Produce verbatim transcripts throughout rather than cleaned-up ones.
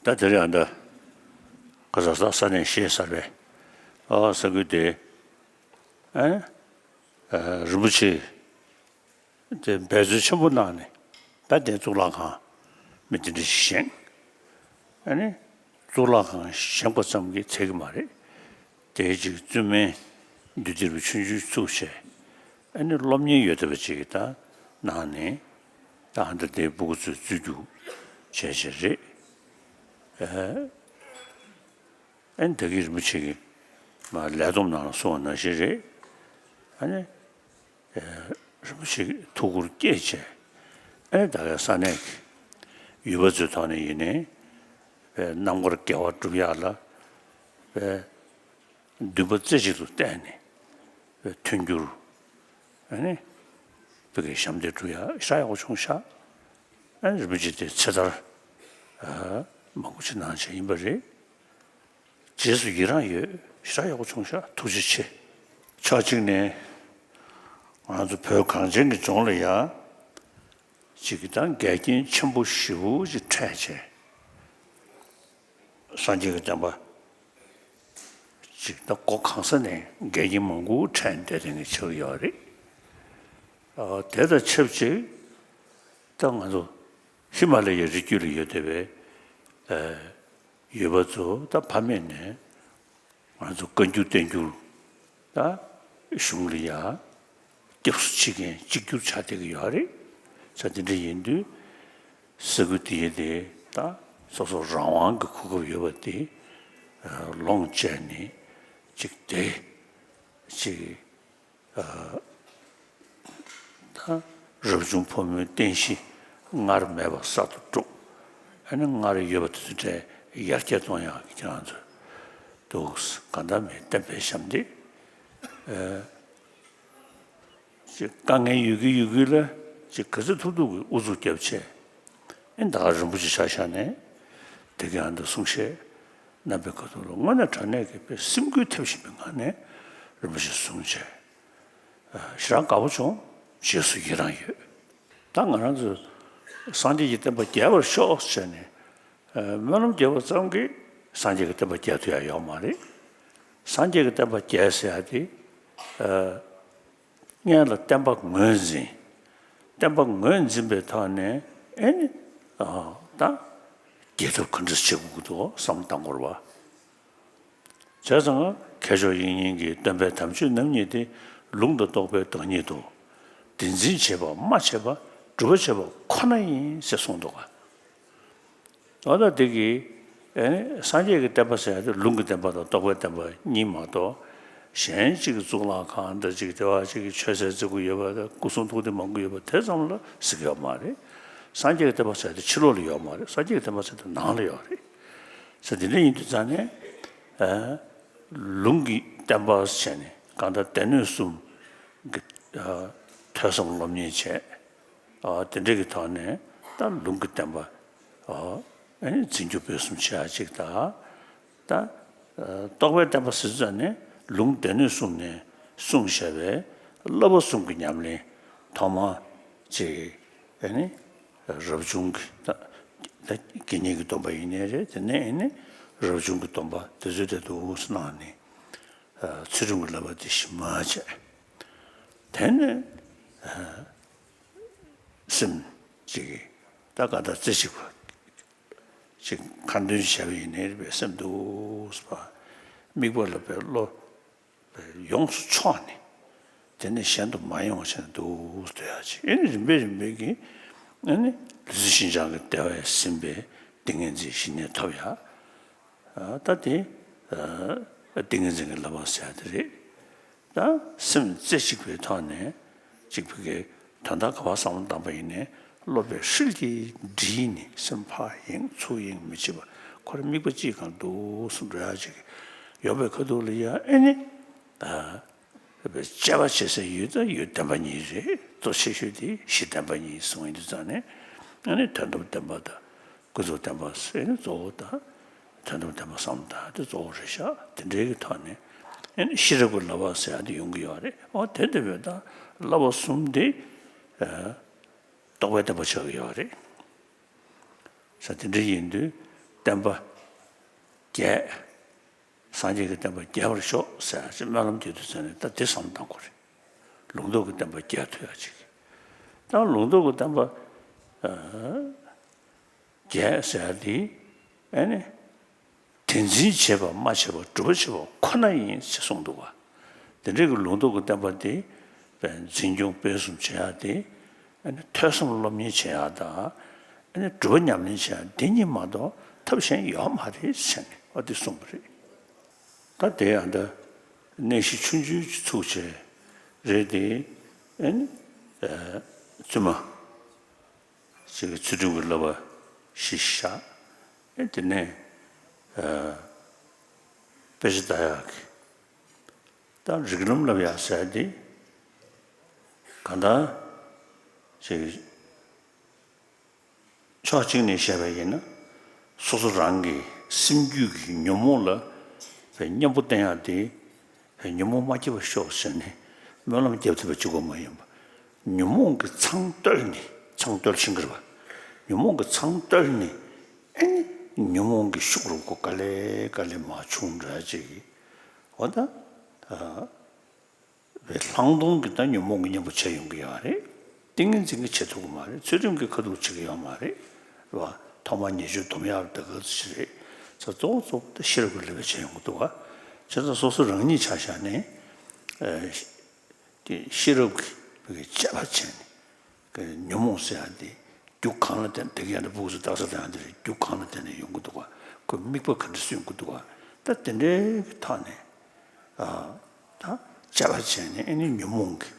ད་དེ་རིང་ཨ་ད་ག་ས་ས་ས་ནས་ཤེས་ས་རེད། ཨ་ས་ཁུལ་དེ་ཨ་རིན་པོ་ཆེ་དེ་འབད་རྩོལ་ཆེན་པོ་གནང་ནས་ད་དེ་གཙུག་ལག་ཁང་མི་དེ་འདྲ་ཞིག་བཞེངས། ཨ་ནི་གཙུག་ལག་ཁང་བཞེངས་པ་ཙམ་གྱིས་ཚད་ཀྱི་མ་རེད། དེའི་ཅིག་བཙུན་མའི་འདུས་སྡེ་རུ་ཆུང་ཆུང་བཙུགས་བྱས། ཨ་ནི་སློབ་གཉེར་ཡོད་བསྡད་པ་ཅིག་གི་ད་གནང་ནས་ད་ཨ་འདྲ་དེའི་སྤུ་གུ་ཚོས་རྩོད་རྒྱུགས་བྱས་བྱས་རེད། ཨ་ནི་ད་གིན་རིན་པོ་ཆེ་གིས་མ་ལས་བསྡོམས་ནང་ལ་གསུངས་པ་ནང་བཞིན་རེད། ཨ་ནི་རིན་པོ་ཆེ་གིས་ཐུགས་ཁུར་བསྐྱེད་བྱས། ཨ་ནི་ད་ག་ས་གནས་ཀྱི་ཡུལ་པ་ཚོའི་ཐོག་ནས་ཡིན་ནའི་རྣམ་དཀར་དགེ་བ་སྒྲུབ་ཡག་ལ་འདུན་པ་རྩེ་གཅིག་ཏུ་བརྟེན་ནས་མཐུན་འགྱུར། ཨ་ནི་བོད་ཀྱི་ཞབས་འདེགས་སྒྲུབ་ཡག་ཞེ་དྲག་ཡག་པོ་བྱུང་ཤག་ཨ་ནི་རིན་པོ་ཆེ་དེ་ཚེ་ཐར་མང་པོ་ཅིག་གནང་བྱས་ཡིན་པ་རེད། རྗེས་སུ་ཡི་རང་ཡོད། ཞེ་དྲག་ཡག་པོ་བྱུང་ཤག་ཐུགས་རྗེ་ཆེ། ཕྱོགས་གཅིག་ནས་ང་ཚོ་བོད་གངས་ཅན་གྱི་ལྗོངས་ལ་ཡ་ཅིག་དང་འགལ་རྐྱེན་ཆེན་པོ་ཞེ་པོ་ཅིག་འཕྲད་བྱས། སངས་རྒྱས་ཀྱི་བསྟན་པ་ཅིག་ད་སྒོ་གང་ས་ནས་འགལ་རྐྱེན་མང་པོ་འཕྲད་བསྡད་དེ་ནས་ཆགས་ཡོད་རེད། ཨ་དེ་དང་ཆབས་ཅིག་ད་ང་ཚོ་ཧི་མ་ལ་ཡའི་རི་རྒྱུད་ལ་ཡོད་བསྡད་པའི་ཨ་ཡུལ་པ་ཚོ་ད་ཕ་མེས་ནས་ང་ཚོ་བཀའ་འགྱུར་བསྟན་འགྱུར་ད་གཞུང་ལ་ཡ་སྐྱབས་སུ་མཆི་མཁན་གཅིག་གྱུར་ཆགས་བསྡད་ཀྱི་ཡོད་རེད། ས་དེ་འདྲ་ཡིན་དུས་ས་ཁུལ་དེའི་དེ་ད་སོ་སོ་རང་དབང་གི་གོ་སྐབས་ཡོད་པ་དེ་ལོངས་སྤྱད་ནས་ཅིག་དེ་ཅིག་ད་རབ་བྱུང་ཕོ་མོའི་རྟེན་གཞི་སྔར་མེད་པ་གསར་དུ་བསྒྲུབས། ཨ་ནི་སྔར་ཡོད་པ་དེ་ཚོ་གྲས་ཡར་རྒྱས་གཏོང་ཡག་གི་ཁྱེད་རང་ཚོ་འདུག་གང་ལྟར་མིན་བསྟན་པའི་ཞབས་འདེགས། ཨ་ཅིག་དཀའ་ངལ་ཡོད་ཀྱི་ཡོད་ཀྱི་ལ་ཅིག་ག་ཚོད་ཐུབ་ཐུབ་ཀྱིས་ཨུ་ཚུགས་རྒྱབ་བྱས། ཨེ་ད་ག་རིན་པོ་ཆེ་ཆ་བཞག་ནས་དེ་གའི་ཨ་མདའ་གསུང་བཤད་གནང་པའི་ཁ་ཐུག་ལ་དངོས་གནས་དྲང་གནས་ཀྱི་དཔེ་སེམས་འགུལ་ཐེབས་བཞིན་པའི་ངང་ནས་རིན་པོ་ཆེ་གསུང་བྱས། ཞེ་དྲག་དགའ་པོ་བྱུང་། རྗེས་སུ་ཡི་རང་ཡོད། ད་ང་རང་ཚོས་སངས་རྒྱས་ཀྱི་བསྟན་པ་རྒྱས་པར་ཤོག་ཟེར་ནས་སྨོན་ལམ་རྒྱབ་པ་ཙམ་གྱིས་སངས་རྒྱས་ཀྱི་བསྟན་པ་རྒྱས་ཐུབ་ཡ་ཡོད་མ་རེད། སངས་རྒྱས་ཀྱི་བསྟན་པ་རྒྱས་ཟེར་ཡ་དེ་སྔོན་ལ་བསྟན་པ་ངོས་འཛིན། བསྟན་པ་ངོས་འཛིན་པའི་ཐོག་ནས་ཨེ་ནི་ད་རྒྱས་ཐབས་ག་འདྲ་བྱེད་དགོས་ཀྱི་འདུག་བསམ་བློ་བཏང་དགོས་རེད་བ། བྱས་ཙང་མཁས་མཆོག་དབྱིག་གཉེན་གྱིས་སྟོན་པའི་དམ་ཆོས་རྣམ་གཉིས་ཏེ། ལུང་དང་རྟོགས་པའི་བདག་ཉིད་དོ། དེ་འཛིན་བྱེད་པ་སྨྲ་བྱེད་པ་སྒྲུབ་པ་བྱེད་པ་ཁོ་ན་ཡིན་ཟེར་གསུངས་འདུག་ག་འོ་ད་དེ་གིས་ཨེ་ནི་སངས་རྒྱས་ཀྱི་བསྟན་པ་ཟེར་ཡ་དེ་ལུང་གི་བསྟན་པ་དང་རྟོགས་པའི་བསྟན་པ་གཉིས་མ་གཏོགས། གཞན་གཅིག་གི་གཙུག་ལག་ཁང་འདྲ་གཅིག་དེ་བ་གཅིག་གི་མཆོད་རྫས་བརྩི་གི་ཡོད་པ་དང་སྐུ་གསུང་ཐུགས་རྟེན་མང་པོ་ཡོད་པ་དེ་ཙམ་ལ་ཟེར་གི་ཡོད་མ་རེད། སངས་རྒྱས་ཀྱི་བསྟན་པ་ཟེར་ཡ་དེ་ཕྱི་ལོགས་ལ་ཡོད་མ་རེད། སངས་རྒྱས་ཀྱི་བསྟན་པ་ཟེར་ཡ་དེ་ནང་ལ་ཡོད་རེད། ཟེར་དེ་འདྲ་ཡིན་དུས་ཙང་ནས་ཨ་ལུང་གི་བསྟན་པ་ཟེར་ནས་གང་ལྟར་སྡེ་སྣོད་གསུམ་གྱི་ཨ་ཐོས་བསམ་སློབ་གཉེར་བྱས། ཨ་དེ་འདྲ་གི་ཐོག་ནས་ད་ལུང་གི་བསྟན་པ་ཨ་ཨ་ནི་འཛིན་སྐྱོང་སྤེལ་གསུམ་བྱེད་ཡ་གཅིག་དང་། ད་ཨ་རྟོགས་པའི་བསྟན་པ་ཟེར་ཙང་ནས་ལུང་སྡེ་སྣོད་གསུམ་ནས་གསུངས་བཞག་པའི་བསླབ་པ་གསུམ་གྱི་ཉམས་ལེན་ཐོག་མ་ཅིག་ཨ་ནི་རབ་བྱུང་གི་ད་ད་དགེ་བསྙེན་གྱི་སྡོམ་པ་ཡིན་ནའི་རེད། དེ་ནས་ཨ་ནི་རབ་བྱུང་གི་སྡོམ་པ་དེ་ཚོ་དེ་འདུག་སེ་གནང་ནས་ཨ་ཚུལ་ཁྲིམས་ཀྱི་བསླབ་པ་དེ་བཞིན་མ་བྱས། དེ་ནས་ཨ་སེམས་ཅིག་གིས་ད་ག་ད་རྩེ་གཅིག་པ་ཅིག་ཁ་འདོན་བྱས་པ་ཡིན་ནའི་རེད་པས་སེམས་འདུག་སེ་བ་དམིགས་པ་ལ་པའི་བློ་ཡོངས་སུ་ཕྱོགས་ནས་དེ་ནས་གཞན་དུ་མ་ཡེངས་པ་བྱས་ནས་འདུག་སྡོད་ཡ་ཅིག་ཨེ་ནི་རིམ་པས་རིམ་པས་ཀྱིས་ཨེ་ནི་ལུས་རྩལ་ཤིན་སྦྱངས་ཀྱི་བདེ་བས་ཟིན་པའི་ཏིང་ངེ་འཛིན་ཞི་གནས་ཐོབ་ཡ། ད་དེ་ཏིང་ངེ་འཛིན་གྱི་བསླབ་པ་ཟེར་ཡ་དེ་རེད། ད་སེམས་རྩེ་གཅིག་པའི་ཐོག་ནས་གཅིག་པའི་གི་དོན་དག་ག་བ་བསམ་བློ་བཏང་པ་ཡིན་ནའི་སློབ་པའི་ཧྲིལ་གྱིས་སྒྲིལ་ནས་སེམས་ཕར་ཡེངས་ཚུར་ཡེངས་མི་བྱེད་པ་ཁོ་རང་དམིགས་པ་གཅིག་གང་འདུག་སེ་འགྲོ་ཡ་ཅིག་ཡོང་པའི་ཁ་ཐུག་ལ་ཡ་ཨེ་ནི། དཔྱད་པ་བྱེད་སའི་ཡུལ་དང་ཡུལ་བདེན་པ་གཉིས་རེད། གཙོ་ཆེ་ཤོས་དེ་གཞི་བདེན་པ་གཉིས་གསུངས་ཡིན་དུས་ཙང་ནས་ཨ་ནི་དོན་དམ་བདེན་པ་དང་ཀུན་རྫོབ་བདེན་པ་ཟེར་ནས་གཙོ་བོ་དང་། དོན་དམ་བདེན་པ་བསམ་བློ་བཏང་དེ་གཙོ་བོ་རེད་ཤག་དེ་འདྲའི་གི་ཐོག་ནས་ཨ་ནི་ཤེས་རབ་ཀྱི་བསླབ་པ་ཟེར་ཡ་དེ་ཡོང་གི་ཡོད་རེད། འོ་དེ་འདྲ་བས་ད་བསླབ་པ་གསུམ་དེ་རྟོགས་པའི་བསྟན་པ་ཆགས་ཀྱི་ཡོད་རེད། ས་དེ་འདྲ་ཡིན་དུས་ བསྟན་པ་རྒྱས། སངས་རྒྱས་ཀྱི་བསྟན་པ་རྒྱས་པར་ཤོག་ཟེར་ཡ་ཅིག་སྨོན་ལམ་རྒྱག་དུས་ཙམ་ནས་ད་དེ་བསམ་བློ་བཏང་དགོས་རེད། ལུང་རྟོགས་ཀྱི་བསྟན་པ་རྒྱས་ཐུབ་ཡ་ཅིག་ད་ལུང་རྟོགས་ཀྱི་བསྟན་པ་རྒྱས་ཟེར་ཡ་དེ་ཨ་ནི། དེ་འཛིན་བྱེད་པ་སྨྲ་བྱེད་པ་སྒྲུབ་པ་བྱེད་པ་ཁོ་ན་ཡིན་ཞེས་གསུངས་འདུག་བ། དེ་འདྲའི་གི་ལུང་རྟོགས་ཀྱི་བསྟན་པ་དེ་འཛིན་སྐྱོང་སྤེལ་གསུམ་བྱེད་ཡ་དེ་ཨ་ནི་ཐོས་བསམ་སློབ་གཉེར་བྱེད་ཡ་དང་ཨ་ནི་སྒྲུབ་པ་ཉམས་ལེན་བྱེད་ཡ་དེ་གཉིས་མ་གཏོགས་ཐབས་གཞན་ཡོད་མ་རེད་ཟེར་ནས་ཨ་དེ་གསུངས་པ་རེད། ད་དེ་ཡང་ད་གནས་གཞི་ཆུང་ཆུང་ཅིག་ཚུགས་བྱས་རེད་དེ་ཨ་ནི་བཙུན་མ། ཅིག་གི་ཚུལ་ཁྲིམས་ཀྱི་བསླབ་པ་གཞི་བཞག་ཨེ་དེ་ནས་ཨ་དཔེ་ཆ་ལྟ་ཡག་གི་ད་རིགས་ལམ་བསླབ་ཡག་ཟེར་དེ་གང་ལྟར་ཅིག་ཕྱོགས་གཅིག་ནས་བཤད་པ་ཡིན་ན་སོ་སོ་རང་གི་སེམས་རྒྱུད་ཀྱི་ཉོན་མོངས་ལ་བའི་གཉེན་པོ་བསྟེན་ཡག་དེ། ཉོན་མོངས་མ་སྐྱེས་པར་ཤོག་ཟེར་ནས་སྨོན་ལམ་རྒྱབ་ཐུབ་པ་གཅིག་པོ་མ་ཡིན་པ། ཉོན་མོངས་ཀྱི་ཚང་བརྟོལ་ནས་ཚང་བརྟོལ་ཤིང་གི་རེད་པ། ཉོན་མོངས་ཀྱི་ཚང་བརྟོལ་ནས་ཨེ་ནི་ཉོན་མོངས་ཀྱི་ཤུགས་རུ་ཀོ་ག་ལེ་ག་ལེ་མ་ཆུང་འདྲ་ཅིག་གི་འོ་ད་བའི་ལྷག་མཐོང་གི་ད་ཉོན་མོངས་ཀྱི་གཉེན་པོ་བྱས་ཡོང་གི་ཡོད་རེད། ཏིང་ངེ་འཛིན་གྱི་བྱེད་ཐུབ་ཀྱི་མ་རེད། ཚུལ་ཁྲིམས་ཀྱི་ཁ་ཐུག་བྱེད་ཀྱི་ཡོད་མ་རེད། རེད་བ། ཐོག་མར་ཉེས་སྤྱོད་སྡོམ་ཡག་ད་ག་ཚོད་ཅིག་རེད། ས་གཙོ་བོ་གཙོ་བོ་ད་ཤེས་རབ་ཀྱི་བསླབ་པ་བྱས་ཡོང་གི་འདུག་བ། བྱས་ཙང་སོ་སོ་རང་ཉིད་ཆ་བཞག་ནས་ཨ་དེ་ཤེས་རབ་ཀྱི་བའི་དཔྱད་པ་བྱས་ནས་ཀྱི་ཉོན་མོངས་ཟེར་ཡག་དེ་རྒྱུ་གང་ལ་བརྟེན་དེ་ག་ཡང་དེ་སྦུག་སུ་རྟགས་གསལ་དང་དེ་རེད། རྒྱུ་གང་ལ་བརྟེན་ནས་ཡོང་གི་འདུག་བ། ཁོས་དམིགས་པ་ག་འདྲ་སུན་གི་འདུག་བ། ད་དེ་འདྲའི་གི་ཐོག་ནས་ཨ་ད་དཔྱད་པ་བྱས་ནས་ཨེ་ནི་ཉོན་མོངས་ཀྱི་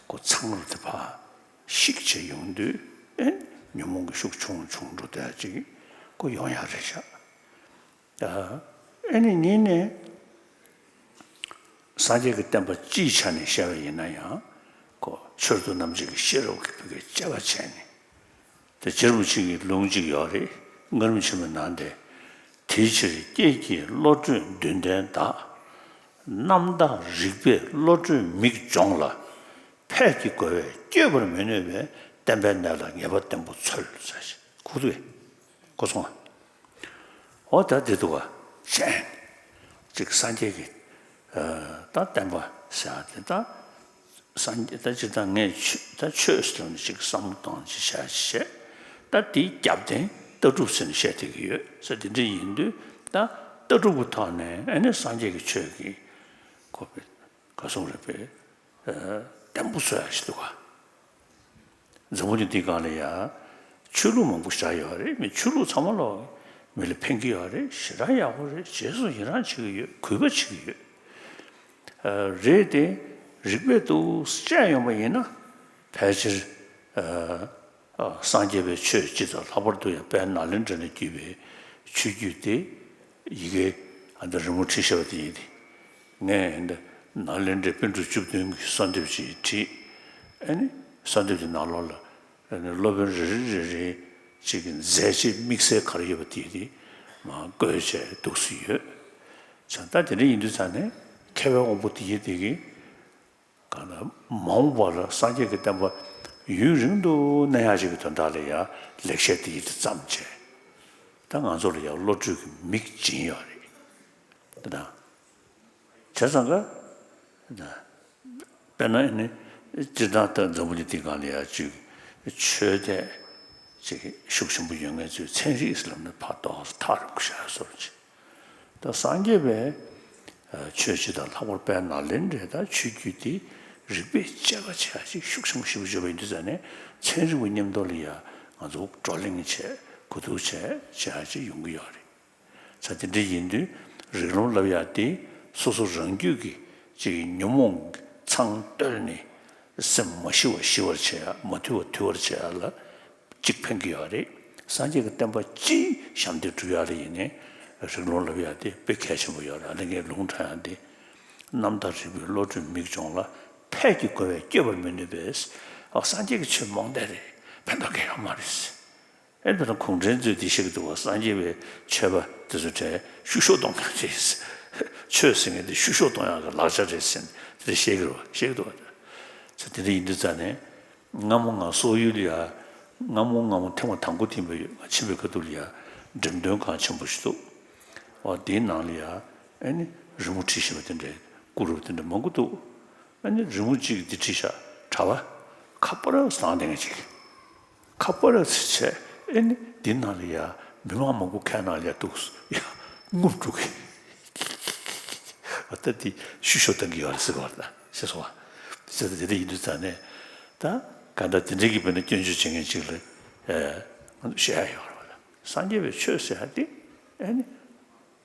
ཁོ་ཚང་རུ་དེ་ཕར་ཤིག་བྱས་ཡོང་དུས་ཨེ་ཉོན་མོངས་ཀྱི་ཤུགས་ཆུང་ཆུང་འགྲོ་བསྡད་ཅིག་ཁོ་ཡོང་ཡག་རེད་ཤག་ཨ་ཨེ་ནི་གཉིས་ནས་སངས་རྒྱས་ཀྱི་བསྟན་པ་སྤྱིའི་ཆ་ནས་བཤད་པ་ཡིན་ན་ཡང་ཁོ་ཆོས་མཐུན་རྣམ་འབྱེད་ཀྱི་ཤེས་རབ་ཀྱི་བུ་གའི་དཔྱད་པ་བྱས་ནས། དེ་རྗེ་རིན་པོ་ཆེ་གི་ལུང་གཅིག་ཡོད་རེད། ངར་མི་ཆེན་མོའི་ནང་དེ། དེའི་ཕྱིར་སྐྱེས་ཀྱི་བློ་གྲོས་འདུན་ལྡན་དག་རྣམ་དག་རིག་པས་བློ་གྲོས་མིག་སྦྱོང་ལ། ཕས་ཀྱི་རྒོལ་བས་བསྐྱོད་པར་མི་ནུས་པས་བསྟན་པའི་གནས་ལ་ངེས་པ་བརྟན་པོ་འཚོལ་ཟེར་ཞིག་ཁུག་ཏུ་ཁོ་སོང་བ། འོ་ད་དེ་འདུག་བ། གཞན་ཅིག་སངས་རྒྱས་ཀྱི་ད་བསྟན་པ་ཟེར་ཡག་དེ་ད། སངས་རྒྱས་ད་ཅི་ད་ངས་ཆོས་ད་ཆོས་ཟེར་ནས་ཅིག་བསམ་བློ་གཏོང་ཅིག་བྱ་ཞེས་ད་དེའི་རྒྱབ་རྟེན་ལྟ་གྲུབ་ཟེར་ནས་བཤད་བསྡད་ཀྱི་ཡོད་ས་དེ་འདྲ་ཡིན་དུས་ད་ལྟ་གྲུབ་ཀྱི་ཐོག་ནས་ཨ་ནི་སངས་རྒྱས་ཀྱི་ཆོས་ཀྱི་གོ་བའི་ག་སོང་རེད་པས་བརྟན་པོ་བཟོ་ཡག་ཞིག་འདུག་ག་འཛམ་བུ་གླིང་འདིའི་སྒང་ལ་ཡ་ཆོས་ལུགས་མང་པོ་བཞག་ཡོད་རེད། མི་ཆོས་ལུགས་ཚང་མ་ལོ་མི་ལ་ཕན་གྱི་ཡོད་རེད། ཞེ་དྲག་ཡག་པོ་རེད། རྗེས་སུ་ཡི་རང་བྱེད་ཀྱི་ཡོད། གུས་པ་བྱེད་ཀྱི་ཡོད། རེད་དེ། རིགས་པས་འདུག་དཔྱད་ཡོང་བ་ཡིན་ན། ཕལ་ཆེར། སངས་རྒྱས་པའི་ཆོས་སྤྱི་དང་ལྷག་པར་དུ་ཡང་དཔལ་ནཱ་ལེནྡྲ་ནས་བརྒྱུད་པའི་ཆོས་བརྒྱུད་དེ། ཡི་གེ་ཨ་འདི་རི་མོ་བྲིས་བཞག་པ་དེ་ཡིན་ཏེ། ངས་འདི་ནཱ་ལེནྡྲའི་པཎ་གྲུབ་བཅུ་བདུན་གྱི་གསོལ་འདེབས་ཅིག་བྲིས། ཨ་ནི་གསོལ་འདེབས་དེ་ནང་ལོགས་ལ། ཨ་ནི་སློབ་དཔོན་རེ་རེ་རེ་རེ་གཅིག་གི་མཛད་རྗེས་དམིགས་བསལ་ག་རེ་ཡོད་པ་དེ་དེ་མར་བཀོད་བྱས་འདུག་སེ་ཡོད། བྱས་ཙང་ད་དེ་འདྲ་ཡིན་དུས་ཙང་ནས་མཁས་པའི་དབང་པོ་དེ་ཡི་དེ་གི་གང་ལ་མ་འོངས་པ་ལ་སངས་རྒྱས་ཀྱི་བསྟན་པ་ཡུན་རིང་དུ་གནས་ཡག་ཅིག་གི་དོན་དག་ལ་ཡང་ལེགས་བཤད་དེ་ཡི་དེ་བརྩམས་བྱས། ད་ང་ཚོ་ལ་ཡང་བློ་གྲོས་ཀྱི་མིག་སྦྱིན་ཡོད་རེད། ད་བྱས་ཙང་ག་དཔེར་ན་ཨ་ནི་སྤྱིར་བཏང་ད་འཛམ་བུ་གླིང་འདིའི་སྒང་ལ་ཡ་ཅིག་ཆོས་དད་ཅིག་ཤུགས་ཆེན་པོ་ཡོད་མཁན་ཚོས་ཚན་རིག་ཟེར་ལབ་ན་ཕར་ཏོག་ཙམ་ཐག་རིང་པོ་བཞག་བཟོ་འདྲ་ཅིག་ད་སངས་རྒྱས་པའི་ཆོས་སྤྱི་དང་ལྷག་པར་དཔལ་ནཱ་ལེནྡྲའི་ད་ཆོས་བརྒྱུད་དེ་རིགས་པས་དཔྱད་པ་བྱེད་ཡ་ཅིག་ཤུགས་ཆེན་པོ་ཞེ་པོ་ཅིག་ཡོད་པ་ཡིན་དུས་ཙང་ནས་ཚན་རིག་པ་མཉམ་དུ་ལ་ཡ་ང་ཚོ་བགྲོ་གླེང་བྱས་གོ་བསྡུར་བྱས་བྱེད་ཡ་ཅིག་ཡོང་གི་ཡོད་རེད། ས་དེ་འདྲ་ཡིན་དུས་རིགས་ལམ་ལབ་ཡག་དེ་སོ་སོ་རང་རྒྱུད་ཀྱི་ཅིག་ཉོན་མོངས་ཚང་བརྟོལ་ནས་སེམས་མ་ཞི་བ་ཞི་བར་བྱེད་ཡག་མ་དུལ་བ་དུལ་བར་བྱེད་ཡག་ལ་གཅིག་ཕན་གྱི་ཡོད་རེད། སངས་རྒྱས་ཀྱི་བསྟན་པ་སྤྱིའི་ཞབས་འདེགས་སྒྲུབ་ཡག་ལ་ཡིན་ནའི་རིགས་ལམ་ལབ་ཡག་དེ་དཔེ་གལ་ཆེན་པོ་ཡོད་རེད། ཨ་ནི་ངས་ལུང་དྲངས་ཡག་དེ་རྣམ་དག་རིག་པའི་བློ་གྲོས་མིག་སྦྱོང་ལ་ཕས་ཀྱི་རྒོལ་བས་བསྐྱོད་པར་མི་ནུས་པས། ཨ་སངས་རྒྱས་ཀྱི་ཆོས་རྨོངས་དད་རེད། ཕན་ཐོགས་གང་ཡང་ཡོད་མ་རེད། ཨེ་འདི་ན་གུང་ཁྲན་ཚོས་འདི་བཤད་ཀྱི་འདུག་བ། སངས་རྒྱས་པའི་ཆོས་པ་དེ་ཚོ་གྲས་བཤུ་གཞོག་གཏོང་ཡག་རེད། ཆོས་ཟེར་མཁན་དེ་བཤུ་གཞོག་གཏོང་ཡག་གི་ལག་ཆ་རེད་ཟེར་ནས་དེ་འདྲ་བཤད་ཀྱི་རེད་བ། བཤད་ཀྱི་འདུག་བ། ཚེ་དེ་འདྲ་ཡིན་དུས་ཙང་ནས་སྔ་མོ་ང་སོག་ཡུལ་ལ་ཡ་སྔ་མོ་སྔ་མོ་ཐེངས་མ་དང་པོ་དེ་ཡིན་པ་ཡོད། ང་ཕྱིན་པའི་ཁ་ཐུག་ལ་ཡ་ འགྲེམས་སྟོན་ཁང་ཆེན་པོ་ཞིག་འདུག་འོ་དེའི་ནང་ལ་ཡ་ཨ་ནི་རི་མོ་བྲིས་བཞག་པ་དེ་འདྲའི་སྐུ་རུ་དེ་འདྲ་མང་པོ་འདུག་ཨ་ནི་རི་མོ་གཅིག་འདི་བྲིས་ཤག་གྲྭ་པ་ཁ་པར་བཟང་དེ་འདྲ་ཅིག་ཁ་པར་ཟེར་བྱས་ཨ་ནི་འདི་ནང་ལ་ཡ་མི་མང་མང་པོ་ཁ་ནང་ལ་ཡ་འདུག་ཡ་ངུ་འགྲོ་གི། ཨ་ད་འདི་ཤུ་ཤོ་བཏང་གི་ཡོད་རེད་ཟེར་བ་ལ་ཤེས་སོང་བ། ཟེར་ད་དེ་འདྲ་ཡིན་དུས་ཙང་ནས་ད་ག་འདྲ་དེ་འདྲའི་གི་བོད་ནས་སྐྱོན་བརྗོད་བྱེད་མཁན་ཅིག་ལ་ཨ་ང་ཚོ་བཤད་ཡ་ཡོད་རེད་བ་ལ། སངས་རྒྱས་པའི་ཆོས་ཟེར་ཡ་དེ་ཨ་ནི་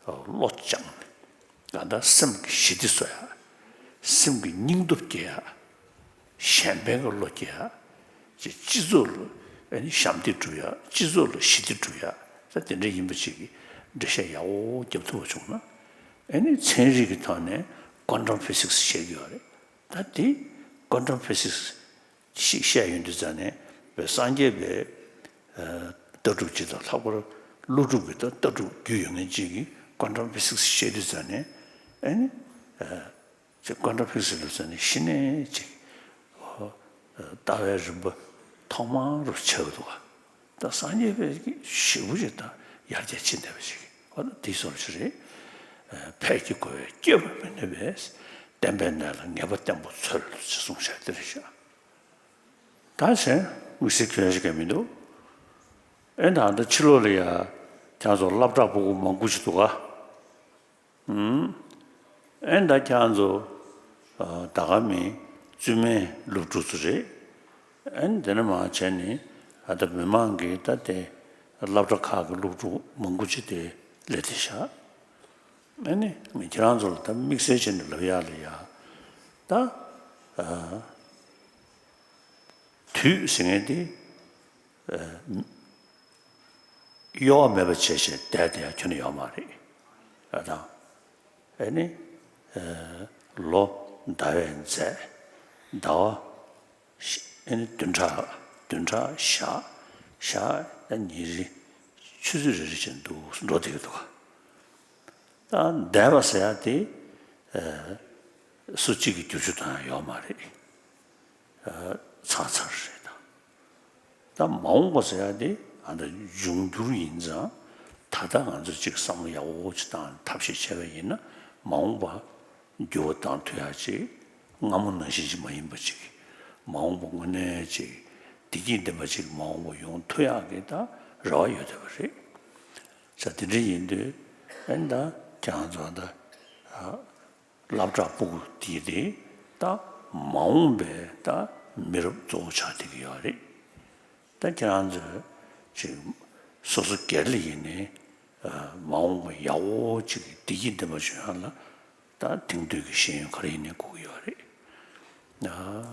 བློ་སྦྱངས་ནས་ག་འདྲ་སེམས་ཀྱི་ཞི་བདེ་བཟོ་ཡ། སེམས་ཀྱི་སྙིང་སྟོབས་སྐྱེ་ཡ། གཞན་ཕན་གྱི་བློ་སྐྱེ་ཡ། ཅེས་སྤྱི་ཚོགས་ལ་ཨ་ནི་ཞབས་འདེགས་སྒྲུབ་ཡ། སྤྱི་ཚོགས་ལ་ཞི་བདེ་སྒྲུབ་ཡ། ད་དེ་འདྲ་ཡིན་པ་ཅིག་གི་འགྲེལ་བཤད་ཡག་པོ་རྒྱབ་ཐུབ་པ་བྱུང་ན། ཨ་ནི་ཚན་རིག་གི་ཐོག་ནས་ཀོན་ཊམ་ཕི་སིག་སི་བཤད་ཀྱི་ཡོད་རེད། ད་དེ་ཀོན་ཊམ་ཕི་སིག་སི་ཞིག་བཤད་ཡོང་དུས་ཙང་ནས་བོད་སངས་རྒྱས་པའི་ཨ་ལྟ་གྲུབ་སྤྱི་དང་། ལྷག་པར་ཀླུ་སྒྲུབ་ཀྱི་ད་ལྟ་གྲུབ་རྒྱུས་ཡོད་མཁན་ཅིག་གིས་ཀོན་ཊམ་ཕི་སིག་སི་བཤད་དུས་ཙང་ནས་ཨ་ནི་ཨ། ཅེས་ཀོན་ཊམ་ཕི་སིག་སི་ལབ་ཙང་ནས་གཞི་ནས་ཅིག་ཨོ་ལྟ་བའི་རིམ་པ་ཐོག་མ་རུ་ཆགས་འདུག་ག་ད་སངས་རྒྱས་པའི་ཞེ་པོ་ཅིག་ད་ཡར་རྒྱས་ཕྱིན་བསྡད་པ་ཞིག་ཨོ་ད་དེ་སོར་ཞིག་རེད། ཕས་ཀྱི་རྒོལ་བས་བསྐྱོད་པར་མི་ནུས་པས། བསྟན་པའི་གནས་ལ་ངེས་པ་བརྟན་པོ་འཚོལ། ཅེས་གསུངས་བཞག་དེ་རེད་ཤག་ད་བྱས་དམིགས་བསལ་ཁྱོན་ཞིག་ག་མི་འདུག་ཨེ་ད་ད་ཕྱི་ལོགས་ལ་ཡ་ཁྱེད་ཚོ་སློབ་གྲྭ་ཕྲུ་གུ་མང་པོ་ཞིག་འདུག་ག་ཨེ་ད་ཁྱེད་ཚོ་ད་ག་མི་བཙུན་མའི་སློབ་ཕྲུག་ཚོ་རེད། ཨེ་དེ་ནས་མར་བྱས་ནས་ཨ་ད་མི་མང་གི་ད་དེ་སློབ་གྲྭ་ཁག་གི་སློབ་ཕྲུག་མང་པོ་ཅིག་དེ་སླེབས་བསྡད་ཤག་ཨེ་ནི་ཁྱེད་རང་ཚོ་ལ་ད་དམིགས་བསལ་བྱས་ནས་ལབ་ཡག་ལ་ཡ་ད་དུས་ཟེར་མཁན་དེ། གཡོ་བ་མེད་པ་བྱས་བྱས་བསྡད་དེ་ཡང་ཁྱོན་ནས་ཡོད་མ་རེད། ཨ་དང་། ཨེ་ནི། ལོ་ཟླ་བས་མཛད། ཟླ་བ་ཤ་ཨེ་ནི་བདུན་ཕྲག་བདུན་ཕྲག་ཞག་ཞག་ད་ཉིན་རེ་ཆུ་ཚོད་རེ་རེ་བཞིན་དུ་འགྲོ་བསྡད་ཀྱི་འདུག་ད་འདས་པ་ཟེར་ཡ་དེ་སུ་གཅིག་གིས་བསྒྱུར་བཅོས་བཏང་ཡ་ཡོད་མ་རེད། ཚར་ཚར་རེད་ད། ད་མ་འོངས་པ་ཟེར་ཡ་དེ་ཨ་ད་འབྱུང་འགྱུར་ཡིན་ཙང་། ད་ལྟ་ང་ཚོས་ཅིག་བསམ་བློ་ཡག་པོ་ཅིག་བཏང་ཐབས་ཤེས་བྱས་པ་ཡིན་ན་མ་འོངས་པ་འགྱུར་བ་བཏང་ཐུབ་ཡ་ཅིག་སྔ་མོ་ནང་བཞིན་ཅིག་མ་ཡིན་པ་ཅིག་མ་འོངས་པ་དངོས་གནས་ཅིག་བདེ་སྐྱིད་ལྡན་པ་ཅིག་མ་འོངས་པ་ཡོང་ཐུབ་ཡག་གི་ད་རེ་བ་ཡོད་བསྡད་པ་རེད། ས་དེ་འདྲ་ཡིན་དུས་ཨ་ནི་ད་ཁྱེད་རང་ཚོ་ད། སློབ་གྲྭ་ཕྲུ་གུ་དེ་དེ་ད་མ་འོངས་པའི་ད་མི་རབས་གཙོ་བོ་ཆགས་བསྡད་ཀྱི་ཡོད་རེད། ད་ཁྱེད་རང་ཚོས་ཅིག་སོ་སོ་སྒེར་ལ་ཡིན་ནའི་མ་འོངས་པ་ཡག་པོ་ཅིག་བདེ་སྐྱིད་ལྡན་པ་བྱུང་ཡག་ལ་ད་དེང་དུས་ཀྱི་ཤེས་ཡོན་ག་རེ་ཡིན་ནའི་དགོས་ཀྱི་ཡོད་རེད།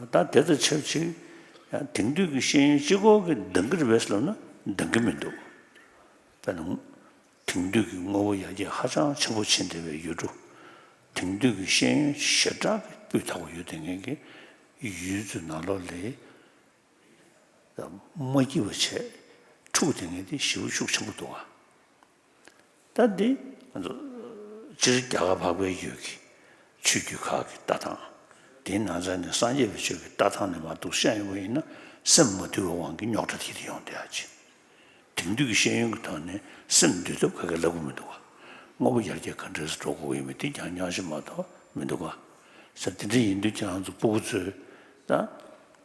ད་དེ་དང་ཆབས་ཅིག་ཡང་དེང་དུས་ཀྱི་ཤེས་ཡོན་གཅིག་པོ་གིས་འདང་གི་རེད་པས་ལབ་ན་འདང་གི་མི་འདུག་དཔེར་ན། དེང་དུས་ཀྱི་དངོས་པོ་ཡར་རྒྱས་ཧ་ཅང་ཆེན་པོ་ཕྱིན་བསྡད་པའི་ཡུལ་གྲུ། དེང་དུས་ཀྱི་ཤེས་ཡོན་ཞེ་དྲག་གི་སྤུས་དག་པོ་ཡོད་བསྡད་མཁན་གྱི་ཡུལ་ཚོའི་ནང་ལོགས་ལ་མ་སྐྱིད་པ་བྱས་འཁྲུག་བསྡད་མཁན་དེ་ཞེ་པོ་ཤུགས་ཆེན་པོ་འདུག་ག་ད་འདི་ང་ཚོ་སྤྱིར་རྒྱ་གར་འཕགས་པའི་ཡུལ་གྱི་ཆོས་བརྒྱུད་ཁག་གི་ལྟ་སྟངས། དེའི་ནང་ཚན་ནས་སངས་རྒྱས་པའི་ཆོས་ཀྱི་ལྟ་སྟངས་ནས་མར་འདུག་བཤད་ཡོང་བ་ཡིན་ན་སེམས་མ་དུལ་བའི་དབང་གིས་རྙོག་དྲ་དེ་དེ་ཡོང་བསྡད་ཡ་ཅིག་དེང་དུས་ཀྱི་ཤེས་ཡོན་གྱི་ཐོག་ནས་སེམས་འདུལ་ཐབས་ག་གེ་ལབ་ཀྱི་མི་འདུག་ག་དངོས་པོ་ཡར་རྒྱས་ག་འདྲས་སུ་འགྲོ་དགོས་ཀྱི་ཡོད་མེད་དེ་རྐྱང་རྐྱང་ཞིག་མ་གཏོགས་མི་འདུག་ག་ས་དེ་འདྲ་ཡིན་དུས་ཁྱེད་རང་ཚོ་སྤུ་གུ་ཚོས་ད།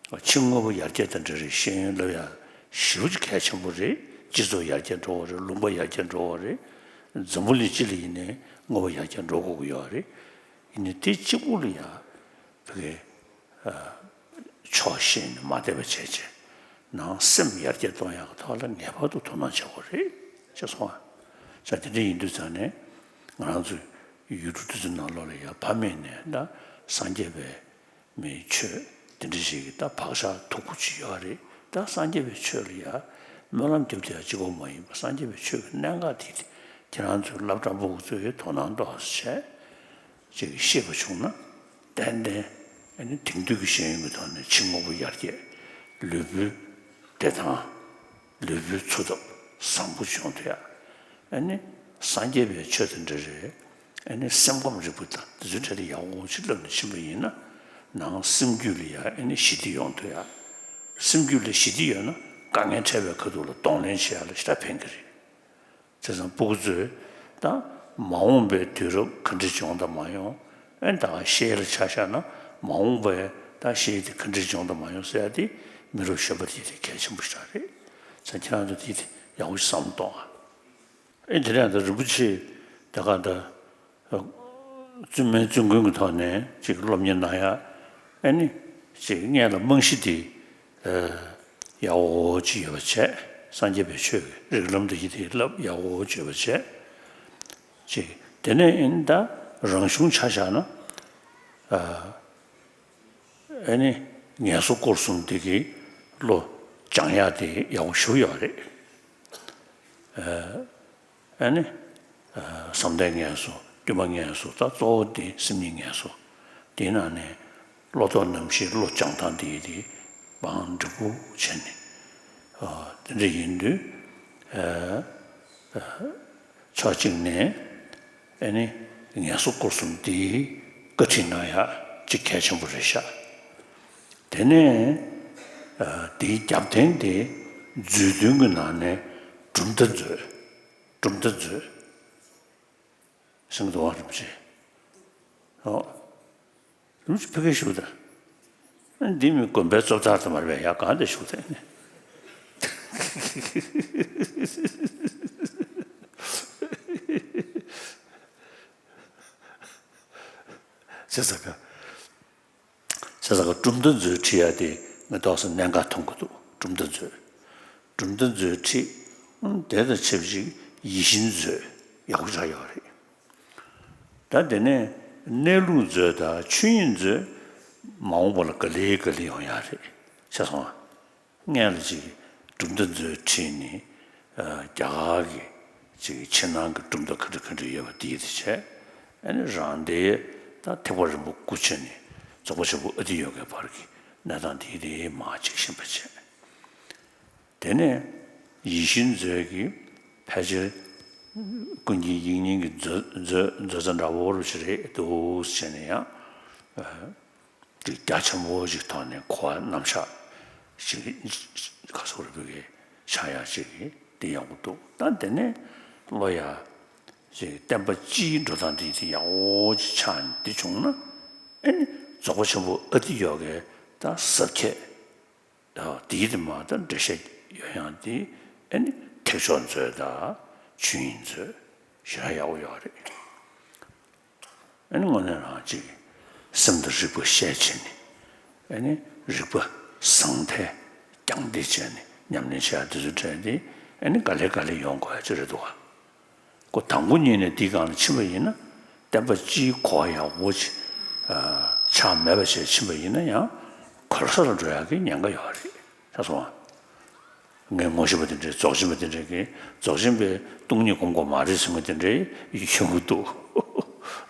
ཕྱི་དངོས་པོ་ཡར་རྒྱས་དང་འབྲེལ་བའི་ཤེས་ཡོན་སློབ་ཡ་ཞེ་པོ་ཅིག་གལ་ཆེན་པོ་རེད། སྤྱི་ཚོགས་ཡར་རྒྱས་འགྲོ་བ་རེད། ལུང་པ་ཡར་རྒྱས་འགྲོ་བ་རེད། འཛམ་བུ་གླིང་སྤྱི་ལ་ཡིན་ནའི་དངོས་པོ་ཡར་རྒྱས་འགྲོ་དགོས་ཀྱི་ཡོད་རེད། ཡིན་ནའི་དེ་གཅིག་པུ་ལ་ཡ་བོད་སྐད་ཕྱོགས་ཤེས་ནས་མ་བསྡད་པ་བྱས་བྱས་ནང་སེམས་ཡར་རྒྱས་གཏོང་ཡག་གི་ཐོག་ལ་ངེས་པར་དུ་དོ་སྣང་བྱེད་དགོས་རེད་ཅེས་གསུངས་པ། ས་དེ་འདྲ་ཡིན་དུས་ཙང་ནས་ང་རང་ཚོའི་ཡུལ་གྲུ་འདི་ཚོའི་ནང་ལོགས་ལ་ཡ་ཕ་མེས་ནས་ད་སངས་རྒྱས་པའི་མི་ཆོས་དེ་འདྲ་ཞིག་གི་ད་བག་ཆགས་མཐུག་པོ་ཅིག་ཡོད་རེད། ད་སངས་རྒྱས་པའི་ཆོས་ལ་ཡ་སྨོན་ལམ་རྒྱབ་དེ་ཡ་གཅིག་པོ་མ་ཡིན་པ་སངས་རྒྱས་པའི་ཆོས་ཀྱི་གནད་འགག་དེ་ཁྱེད་རང་ཚོའི་སློབ་གྲྭ་སྤུ་གུ་ཚོས་དོ་སྣང་ཏོག་ཙམ་བྱས་ཅིག་ཤེས་པ་བྱུང་ན་ཏན་ཏན་ཨ་ནི་དེང་དུས་ཀྱི་ཤེས་ཡོན་གྱི་ཐོག་ནས་ཕྱི་དངོས་པོ་ཡར་རྒྱས། ལུས་པོའི་བདེ་ཐང་། ལུས་པོའི་འཚོ་ཐབས་བཟང་པོ་བྱུང་ཐུབ་ཡ། ཨ་ནི་སངས་རྒྱས་པའི་ཆོས་དང་འབྲེལ་བའི་ཨ་ནི་སེམས་ཁམས་རིག་པ་དང་དེ་ཚོའི་གྲས་དེ་ཡག་པོ་ཅིག་བསླབ་ནས་ཕྱིན་པ་ཡིན་ན་ནང་སེམས་རྒྱུད་ལ་ཡ་ཨ་ནི་ཞི་བདེ་ཡོང་ཐུབ་ཡ། སེམས་རྒྱུད་ལ་ཞི་བདེ་ཡོད་ན་དཀའ་ངལ་འཕྲད་པའི་ཁ་ཐུག་ལ་གདོང་ལེན་བྱེད་ཡ་ལ་ཞེ་དྲག་ཕན་གྱི་རེད། བྱས་ཙང་སྤུ་གུ་ཚོས་ད་མ་འོངས་པའི་དུས་རབས་ག་འདྲ་བྱུང་དང་མ་ཡོང་། ཨེ་ད་ཤེལ་ལ་ཆ་བཞག་ན་མ་འོངས་པའི་ད་ཤེལ་དེ་ག་འདྲ་བྱུང་དང་མ་ཡོང་ཟེར་ཡ་དེ་མི་རབས་གཞོན་པ་དེ་དེ་གལ་ཆེན་པོ་ཞིག་རེད། བྱས་ཙང་ཁྱེད་རང་ཚོ་དེ་དེ་ཡག་པོ་ཞིག་བསམ་བློ་གཏོང་ཨ། ཨེ་དེ་རིང་ད་རིན་པོ་ཆེ་དེ་ག་ད་བཙུན་མའི་བཙུན་དགོན་གྱི་ཐོག་ནས་ཅིག་སློབ་གཉེར་གནང་ཡ། ཨེ་ནི་ཅིག་སྔོན་ལ་རྨང་གཞི་དེ་ཡག་པོ་ཅིག་ཡོད་པ་བྱས། སངས་རྒྱས་པའི་ཆོས་ཀྱི་རིགས་ལམ་དེ་ཡི་དེ་བསླབ་ཡག་པོ་ཅིག་ཡོད་པ་བྱས། ཅིག་དེ་ནས་ཨེ་ནི་ད་རང་གཞུང་ཆ་བཞག་ན། ཨེ་ནི་ངལ་གསོ་སྐོར་གསུམ་དེ་གི་བློ་སྦྱང་ཡག་དེ་ཡག་པོ་ཞེ་པོ་ཡོད་རེད། ཨེ་ནི། བསམ་གཏན་ངལ་གསོ། དཀྱུས་མ་ངལ་གསོ། ད་གཙོ་བོ་དེ་སེམས་ཉིད་ངལ་གསོ། དེའི་ནང་ནས་བློ་ལྡོག་རྣམ་བཞིའི་བློ་སྦྱང་སྟངས་དེ་དེ་མང་འབྲི་གུ་བྱས་ནས། དེ་འདྲ་ཡིན་དུས། ཕྱོགས་གཅིག་ནས་ཨེ་ནི་ངལ་གསོ་སྐོར་གསུམ་དེ་བཀའ་ཁྲིད་གནང་ཡག་ཅིག་གལ་ཆེན་པོ་རེད་ཤག་དེ་ནས་དེའི་རྒྱབ་རྟེན་དེ་མཛོད་བདུན་གྱི་ནང་ནས་གྲུབ་མཐའ་མཛོད། གྲུབ་མཐའ་མཛོད། སེང་གེ་རྡོ་རྗེ་རིན་པོ་ཆེ། ཨོ། རིན་པོ་ཆེ་ཕ་གིར་བཞུགས་ད། འདི་མི་དགོན་པའི་གཙོ་བདག་ཙམ་མ་རེད་པས། ཡ་གང་དེ་བཞུགས་ད་ནི། བྱས་ཙང་ག་བྱས་ཙང་ག་གྲུབ་མཐའ་མཛོད་ཁྲིད་ཡ་དེ་ང་ཏོག་ཙམ་གནད་འགག་མཐོང་གི་འདུག་གྲུབ་མཐའ་མཛོད། གྲུབ་མཐའ་མཛོད་ཁྲིད། ཨང་། དེ་དང་ཆབས་ཅིག་ཡིད་བཞིན་མཛོད་ཡག་པོ་ཆགས་ཡོད་རེད། ད་དེ་ནས་གནས་ལུགས་མཛོད་དང་ཆོས་དབྱིངས་མཛོད། མ་འོངས་པ་ལ་ག་ལེ་ག་ལེ་ཡོང་ཡག་རེད། ཤེས་སོང་ཨ། སྔོན་ལ་ཅིག་གྲུབ་མཐའ་མཛོད་ཁྲིད་ནི། ཨ། རྒྱ་གར་གྱི་ཅིག་ཕྱི་ནང་གི་གྲུབ་མཐའ་ག་འདྲ་ག་འདྲ་ཡོད་པ་དེ་དེ་བྱས། ཨ་ནི་རང་སྡེའི་ད་ཐེག་པ་རིམ་པ་དགུ་བྱས་ནས་རྫོགས་པ་ཆེན་པོ་ཨ་ཏི་ཡོ་གའི་བར་གྱི་གནས་སྟངས་དེ་དེ་མར་ཅིག་ཤེས་པ་བྱས། དེ་ནས་ཡིད་བཞིན་མཛོད་ཀྱི་ཕལ་ཆེར་ཀུན་མཁྱེན་དབྱིག་གཉེན་གྱི་མཛོད་མཛོད་མཛོད་རྩ་འདྲ་བོ་རུ་ཞིག་རེད་འདུག་ཟེར་ནས་ཡང་། ཨ། ཅིག་རྒྱ་ཆེན་པོ་ཞིག་ཐོག་ནས་གོ་བ་རྣམ་གཞག་ཞིག་ག་སོགས་རེ་བོད་ཀྱི་ཆགས་ཡག་ཅིག་གི་དེ་ཡག་པོ་འདུག་ད་དེ་ནས་བློ་ཡ་ཅིག་བསྟན་པ་སྤྱིའི་འགྲོ་སྟངས་དེ་དེ་ཡག་པོ་ཅིག་ཆགས་ནས་དེ་བྱུང་ན། ཨེ་ནི་རྫོགས་པ་ཆེན་པོ་ཨ་ཏི་ཡོ་གའི་ད་ཟབ་ཁྱད་དེའི་དེ་མ་ད་འགྲེལ་བཤད་ཡོད་ཡང་དེ། ཨེ་ནི་ཐེག་མཆོག་མཛོད་དང་ཆོས་དབྱིངས་མཛོད་ཞེ་དྲག་ཡག་པོ་ཡོད་རེད། ཨ་ནི་དངོས་གནས་རང་ཅིག་སེམས་དང་རིག་པ་ཤེས་བྱས་ནས། ཨ་ནི་རིག་པ་ཟང་ཐལ་རྒྱང་འདེད་བྱས་ནས་ཉམས་ལེན་བྱེད་ཡ་དེ་ཚོའི་གྲས་དེ། ཨ་ནི་ག་ལེ་ག་ལེ་ཡོང་དགོས་ཡ་ཅིག་རེད་འདུག་ག་ཁོ་དང་པོ་ཉིད་ནས་འདིའི་སྒང་ལ་ཕྱིན་པ་ཡིན་ན། བསྟན་པ་སྤྱིའི་གོ་བ་ཡག་པོ་ཅིག་ཨ། ཆགས་མེད་པ་བྱས་ཕྱིན་པ་ཡིན་ན་ཡང་གོལ་ས་ལ་འགྲོ་ཡག་གི་ཉེན་ཁ་ཡོད་རེད། ཤེས་སོང་ཨ། ངས་ངོ་ཤེས་པ་དེ་འདྲས། རྫོགས་ཆེན་པ་དེ་འདྲས་ཀྱིས་རྫོགས་ཆེན་པའི་སྟོང་ཉིད་སྒོམ་དགོས་མ་རེད་ཟེར་མཁན་དེ་འདྲས་ཡོང་གི་འདུག་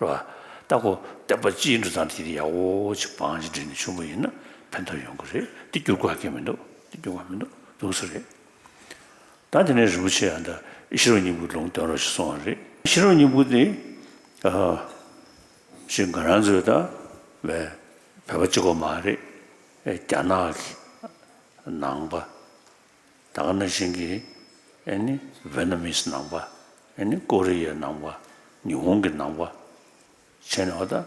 རེད་པ། ད་ཁོ་བསྟན་པ་སྤྱིའི་འགྲོ་སྟངས་དེ་ཡག་པོ་ཅིག་བང་ཅིག་བསྒྲིགས་ནས་བྱུང་བ་ཡིན་ན་ཕན་ཐོགས་ཡོང་གི་རེད། དེ་འགྱུར་དགོས་ཀྱི་མི་འདུག་དེ་འགྱུར་དགོས་མི་འདུག་འདུག་ས་རེད། ད་དེ་ནས་རིན་པོ་ཆེ་ཡང་ད་ཤེས་རབ་སྙིང་པོའི་ལུང་འདོན་རོགས་ཞེས་གསུངས་པ་རེད། ཤེས་རབ་སྙིང་པོ་དེ། ཨ། ཞེས་ང་རང་ཚོས་ད་བས་བོད་པ་གཅིག་པོ་མ་རེད། རྒྱ་ནག་གི་ནང་པ། ད་ག་ནང་བཞིན་གྱི་ཨེ་ནི་ཝེ་ནམ་མིས་ནང་པ། ཨེ་ནི་ཀོ་རི་ཡའི་ནང་པ། ཉི་ཧོང་གི་ནང་པ། བྱས་ནས་འོ་ད་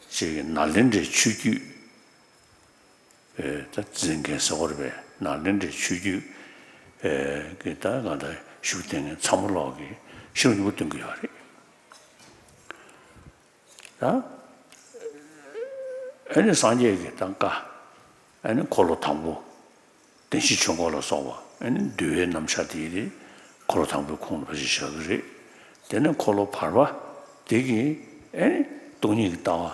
ཅིག་ནཱ་ལེནྡྲའི་ཆོས་བརྒྱུད། ཨེ། ད་འཛིན་མཁན་ཟེར་བ་རེད་པས། ནཱ་ལེནྡྲའི་ཆོས་བརྒྱུད། ཨེ། གི་ད་གང་ལྟར་ཞུགས་བསྡད་མཁན་ཚང་མ་ལོག་གིས་ཤེས་རབ་སྙིང་པོ་འདོན་གྱི་ཡོད་རེད། ད་ཨེ་ནི་སངས་རྒྱས་ཀྱི་ད་བཀའ། ཨེ་ནི་འཁོར་ལོ་དང་པོ། བདེན་བཞིའི་ཆོས་འཁོར་ལ་སོགས་པ། ཨེ་ནི་འདུལ་བའི་རྣམ་གཞག་དེ་དེ་འཁོར་ལོ་དང་པོའི་ཁོངས་ལ་ཕལ་ཆེར་བཞག་གི་རེད། དེ་ནས་འཁོར་ལོ་བར་པ་དེ་གིས་ཨེ་ནི་སྟོང་ཉིད་ཀྱི་ལྟ་བ་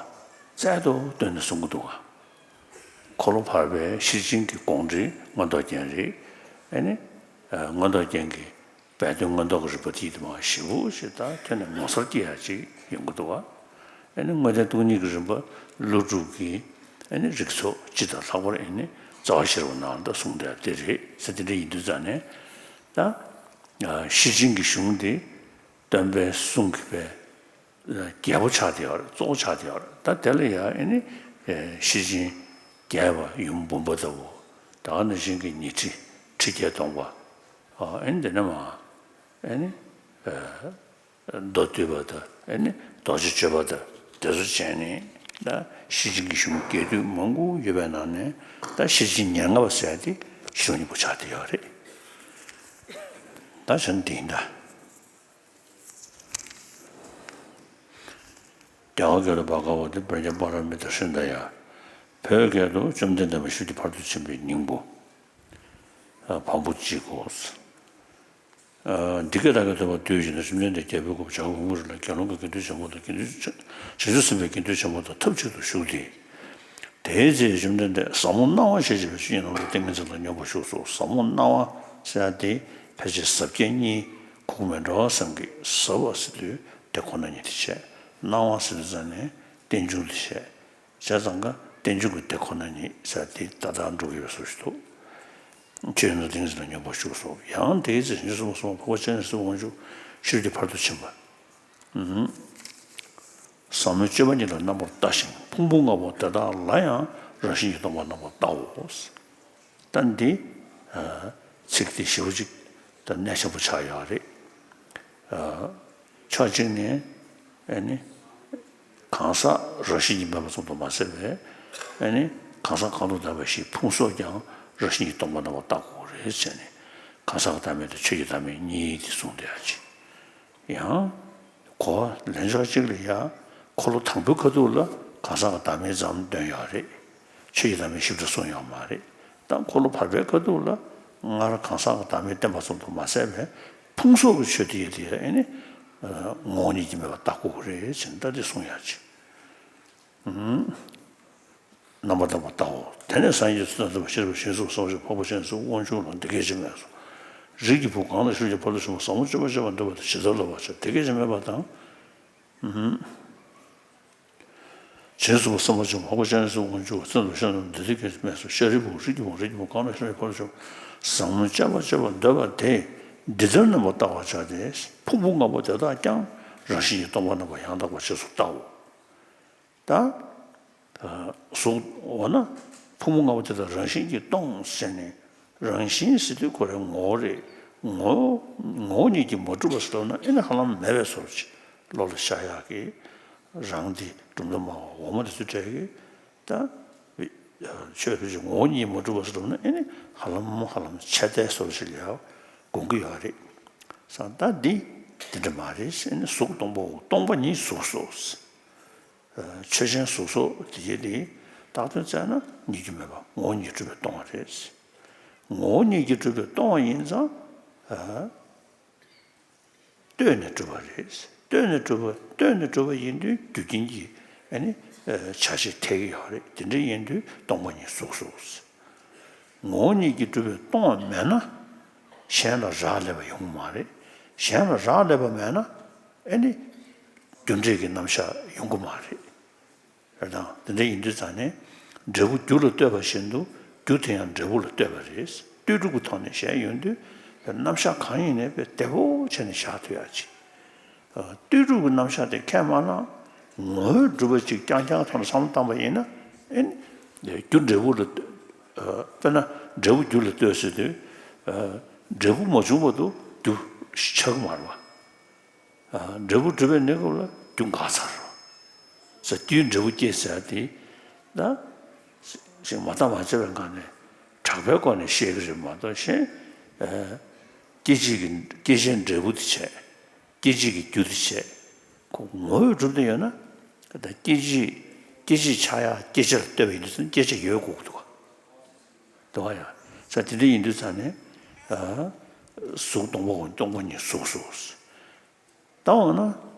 རྩལ་དུ་བཏོན་ནས་གསུང་གི་འདུག་ག་འཁོར་ལོ་བར་པའི་ཤེར་ཕྱིན་གྱི་དགོངས་འགྲེལ་མངོན་རྟོགས་རྒྱན་རེད། ཨེ་ནི་མངོན་རྟོགས་རྒྱན་གྱི་སྦས་དོན་མངོན་རྟོགས་ཀྱི་རིམ་པ་དེ་མ་ཞེ་པོ་ཞིག་ད་ཐོན་ནས་ངོ་མཚར་སྐྱེ་ཡ་ཅིག་ཡོང་གི་འདུག་ག་ཨེ་ནི་དངོས་བསྟན་སྟོང་ཉིད་ཀྱི་རིམ་པ་ཀླུ་སྒྲུབ་ཀྱི་ཨེ་ནི་རིགས་ཚོགས་སྤྱི་དང་ལྷག་པར་ཨེ་ནི་རྩ་བ་ཤེས་རབ་ནང་ལ་གསུངས་བསྡད་དེ་རེད་ཟེར། དེ་འདྲ་ཡིན་དུས་ཙང་ནས་ད་ཤེར་ཕྱིན་གྱི་གཞུང་དེ་སྟོན་པའི་གསུང་གི་པའི་རྒྱལ་པོ་ཆགས་བསྡད་ཡོད་རེད། གཙོ་བོ་ཆགས་བསྡད་ཡོད་རེད། ད་དེ་ལ་ཡང་ཨེ་ནི་ཤེར་ཕྱིན་རྒྱས་པ་ཡུམ་འབུམ་པ་ལྟ་བུ། ད་ག་ནང་བཞིན་གྱི་ཉི་ཁྲི་ཁྲི་བརྒྱད་སྟོང་པ། ཨེ་ནི་དེ་ནས་མ་ཨེ་ནི། མདོ་སྡུད་པ་དང་ཨ་ནི་རྡོ་རྗེ་གཅོད་པ་དང་དེ་ཚོ་བྱས་ནས་ད་ཤེར་ཕྱིན་གྱི་གཞུང་རྒྱས་བསྡུས་མང་པོ་ཡོད་པའི་ནང་ནས་ད་ཤེར་ཕྱིན་ཉེར་ལྔ་པ་ཟེར་ཡ་དེ་ཤེར་ཕྱིན་ཉིང་པོ་ཆགས་བསྡད་ཡོད་རེད། ད་བྱས་ན་འདི་ཡིན་ད། རྒྱ་གར་སྐད་དུ་བྷ་ག་ཝ་ཏི་པྲཛྙཱ་པཱ་ར་མི་ཏཱ་ཧྲྀ་ད་ཡ། བོད་སྐད་དུ་བཅོམ་ལྡན་འདས་མ་ཤེར་ཕྱིན་ཕ་རོལ་ཏུ་ཕྱིན་པའི་སྙིང་པོ། ཨ། བམ་པོ་གཅིག་གོ། ཨ། འདི་སྐད་བདག་གིས་ཐོས་པ་དུས་གཅིག་ན་བཅོམ་ལྡན་འདས་རྒྱལ་པོའི་ཁབ་བྱ་རྒོད་ཕུང་པོའི་རི་ལ་དགེ་སློང་གི་དགེ་འདུན་ཆེན་པོ་དང་དགེ་འདུན་བྱང་ཆུབ་སེམས་དཔའི་དགེ་འདུན་ཆེན་པོ་དང་ཐབས་གཅིག་ཏུ་བཞུགས་ཏེ། དེའི་ཚེ་བཅོམ་ལྡན་འདས་ཟབ་མོ་སྣང་བ་ཞེས་བྱ་བའི་ཆོས་ཉིད་རྣམ་པར་ཏིང་ངེ་འཛིན་ལ་སྙོམས་པར་ཞུགས་སོ། ཟབ་མོ་སྣང་བ་ཟེར་ཡ་དེ་ཕལ་ཆེར་ཟབ་རྒྱས་གཉིས་ཁུངས་མེད་འགྲོ་བསམ་གྱི། ཟབ་པ་ཟེར་དུས་དེ་ཁོ་ན་ཉིད་དེ་བྱས། སྣང་བ་ཟེར་དུས་ཙམ་ནས་རྟེན་འབྱུང་དེ་བྱས། བྱས་ཙང་ཀ་རྟེན་འབྱུང་གི་དེ་ཁོ་ན་ཉིད་ཟེར་དེ་ཏག་ཏག་འགྲོ་གི་ཡོད་བཟོ་ཞིག་འདུག། ཆོས་ཉིད་ལ་ཏིང་ངེ་འཛིན་ལ་སྙོམས་པར་ཞུགས་སོ། ཡང་དེའི་ཚེ་བྱང་ཆུབ་སེམས་དཔའ་འཕགས་པ་སྤྱན་རས་གཟིགས་དབང་ཕྱུག་ཤེར་ཕྱིན་ཕ་རོལ་ཏུ་ཕྱིན་པ། ཟབ་མོའི་སྤྱོད་པ་ཉིད་ལ་རྣམ་པར་ལྟ་ཞིང་ཕུང་པོ་ལྔ་པོ་དེ་དག་ལ་ཡང་རང་བཞིན་གྱིས་སྟོང་པར་རྣམ་པར་བལྟའོ། ད་འདི་ཚིག་དེ་ཞེ་པོ་ཅིག་ད་གནད་ཆེན་པོ་ཆགས་ཡོད་རེད། ཕྱོགས་གཅིག་ནས་ཨ་ནི་གང་ཟག་རང་བཞིན་གྱིས་མེད་པ་ཙམ་དུ་མ་ཟད་པས་ཨ་ནི་གང་ཟག་གང་དུ་བདག་པ་བཞིའི་ཕུང་སོགས་ཀྱང་རང་བཞིན་གྱིས་སྟོང་པར་རྣམ་པར་བལྟ་དགོས་རེད་ཟེར་ནས། གང་ཟག་གི་བདག་མེད་དང་ཆོས་ཀྱི་བདག་མེད་གཉིས་དེ་གསུངས་བསྡད་ཡ་ཅིག། ཡང་གོ་བ་ལེན་ཕྱོགས་གཅིག་ལ་ཡ། འཁོར་ལོ་དང་པོའི་ཁ་ཐུག་ལ་གང་ཟག་གི་བདག་མེད་ཙམ་འདོན་ཡོད་རེད། ཆོས་ཀྱི་བདག་མེད་ཞིབ་ཕྲ་གསུངས་ཡོད་མ་རེད། ད་འཁོར་ལོ་བར་པའི་ཁ་ཐུག་ལ་སྔར་གང་ཟག་གི་བདག་མེད་བསྟན་པ་ཙམ་དུ་མ་ཟད་པའི་ཕུང་སོགས་ཀྱི་ཆོས་དེ་ཡི་དེ་ཨ་ནི་ངོ་བོ་ཉིད་ཀྱིས་མེད་པར་བལྟ་དགོས་ཀྱི་རེད་ཟེར་ནས་ད་དེ་གསུངས་ཡོད་ཅིག། རྣམ་པར་དག་པར་བལྟའོ། དེ་ནས་སངས་རྒྱས་ཀྱི་བསྟན་པ་ཤེས་རབ་ཞིང་སུ་གསང་བ་ཞིག་འཕགས་པ་སྤྱན་རས་གཟིགས་དབང་ཕྱུག་ལ་འདི་སྐད་ཅེས་སྨྲས་སོ། རིགས་ཀྱི་བུ་གང་ལ་ཤེར་ཕྱིན་ཕ་རོལ་ཏུ་ཕྱིན་པ་ཟབ་མོ་སྤྱོད་པ་སྤྱད་པར་འདོད་པ་དང་ཇི་ལྟར་བསླབ་པར་བྱ། དེ་སྐད་ཅེས་སྨྲས་པ་དང་། བྱང་ཆུབ་སེམས་དཔའ་ཆེན་པོ་འཕགས་པ་སྤྱན་རས་གཟིགས་དབང་ཕྱུག་གིས་བསྟན་པ་ཤེས་རབ་འདི་སྐད་ཅེས་སྨྲས་སོ། ཤཱ་རིའི་བུ་རིགས་ཀྱི་བུ་རིགས་ཀྱི་བུ་གང་ལ་ཤེར་ཕྱིན་ཕ་རོལ་ཏུ་ཕྱིན་པ་ཟབ་མོ་སྤྱད་པ་སྤྱད་པར་འདོད་པ་དེས་འདི་ལྟར་རྣམ་པར་བལྟ་བར་བྱ་སྟེ། ཕུང་པོ་ལྔ་པོ་དེ་དག་ཀྱང་རང་བཞིན་གྱིས་སྟོང་པར་རྣམ་པར་ཡང་དག་པར་རྗེས་སུ་བལྟའོ། ད། གཟུགས་འོ་ན་ཕུང་པོ་ལྔ་པོ་དེ་དག་རང་བཞིན་གྱིས་སྟོང་ཟེར་ནས། རང་བཞིན་ཟེར་དུས་ཁོ་རའི་ངོ་བོ་རེད། ངོ་བོ་ངོ་བོ་ཉིད་ཀྱིས་མ་གྲུབ་པ་ཟེར་ལབ་ན་ཨེ་ནི་ཧ་ལམ་མེད་པའི་བཟོ་འདྲ་ཅིག་བློ་ལ་ཤར་ཡག་གི། རང་དེ་གྲུབ་མཐའ་སྨྲ་བ་འོག་མ་དེ་ཚོའི་གྲས་ཀྱིས་ད། ཆོས་ཕལ་ཆེར་ངོ་བོ་ཉིད་མ་གྲུབ་པ་ཟེར་ལབ་ན་ཨེ་ནི་ཧ་ལམ་ཧ་ལམ་ཆད་ལྟའི་བཟོ་འདྲ་ཅིག་ལ་ཡང་དགོངས་ཀྱི་ཡོད་རེད། ས་ད་འདི་འདི་འདྲ་མ་རེད། ཨེ་ནི་གཟུགས་སྟོང་པའོ། སྟོང་པ་ཉིད་གཟུགས་སོ། ཆོས་ཅན་གཟུགས་སོགས་དེ་བྱས་ཏེ་བཏགས་དོན་བཙལ་ན་ཉིད་ཀྱིས་མེད་པ་ངོ་བོ་ཉིད་གྲུབ་པས་སྟོང་བ་རེད། ངོ་བོ་ཉིད་ཀྱིས་གྲུབ་པས་སྟོང་བ་ཡིན་ཙང་། ལྟོས་ནས་གྲུབ་པ་རེད། ལྟོས་ནས་གྲུབ་པ་ལྟོས་ནས་གྲུབ་པ་ཡིན་དུས་རྒྱུ་རྐྱེན་གྱིས་ཨ་ནི་བྱ་བྱེད་འཐད་ཀྱི་ཡོད་རེད། དེ་འདྲ་ཡིན་དུས་སྟོང་པ་ཉིད་གཟུགས་སོ། ངོ་བོ་ཉིད་ཀྱིས་གྲུབ་པས་སྟོང་བ་མེད་ན། གཞན་ལ་རག་ལས་པ་ཡོང་གི་མ་རེད། གཞན་ལ་རག་ལས་པ་མེད་ན་ཨེ་ནི་རྒྱུ་འབྲས་ཀྱི་རྣམ་གཞག་ཡོང་གི་མ་རེད། རེད་དང་། དེ་འདྲ་ཡིན་དུས་ཙང་ནས་འབྲས་བུ་རྒྱུ་ལ་ལྟོས་པ་བཞིན་དུ་རྒྱུ་དེ་ཡང་འབྲས་བུ་ལ་ལྟོས་པ་རེད། ལྟོས་གྲུབ་ཀྱི་ཐོག་ནས་གཞལ་ཡོང་དུས་རྣམ་གཞག་གང་ཡིན་ནའི་དཔེ་བདེ་པོ་བྱས་ནས་བཞག་ཐུབ་ཡག་ཅིག། ལྟོས་གྲུབ་ཀྱི་རྣམ་གཞག་དེ་ཁས་མ་བླངས། ངོ་བོས་གྲུབ་པ་ཅིག་རྐྱང་རྐྱང་ཐོག་ནས་བསམ་བློ་བཏང་པ་ཡིན་ན། ཨེ་ནི་རྒྱུ་འབྲས་བུ་ལ་ལྟོས། དཔེར་ན་འབྲས་བུ་རྒྱུ་ལ་ལྟོས་ཟེར་དུས། འབྲས་བུ་མ་བྱུང་བར་དུ་རྒྱུ་ཆགས་ཀྱི་མ་རེད་པ། འབྲས་བུ་གྲུབ་པའི་གནས་སྐབས་ལ་རྒྱུ་འགག་ཚར་རོ། ཟེར་དུས་འབྲས་བུ་སྐྱེས་ཟེར་ཡ་དེ། ད་ཞིག་མ་བརྟགས་མ་དཔྱད་པའི་སྒང་ནས་གྲགས་པའི་སྒོ་ནས་བཤད་ཀྱི་རེད་མ་གཏོགས་གཞན། སྐྱེ་མཆེད་ཀྱི་སྐྱེ་མཆེད་འབྲས་བུ་དེ་བྱས། སྐྱེ་མཆེད་ཀྱི་རྒྱུ་དེ་བྱས། ཁོ་ངོ་བོས་གྲུབ་བསྡད་ཡོད་ན། ད་སྐྱེ་མཆེད་སྐྱེ་མཆེད་ཆགས་ཡ་སྐྱེ་མཆེད་ལ་ལྟོས་པ་ཡིན་དུས་སྐྱེ་མཆེད་ཡོད་དགོས་ཀྱི་འདུག་ག། འདུག་ག་ཡ། ས་དེ་འདྲ་ཡིན་དུས་ཙང་ནས། གཟུགས་སྟོང་པའོ། སྟོང་པ་ཉིད་གཟུགས་སོ། ད་འོ་ན་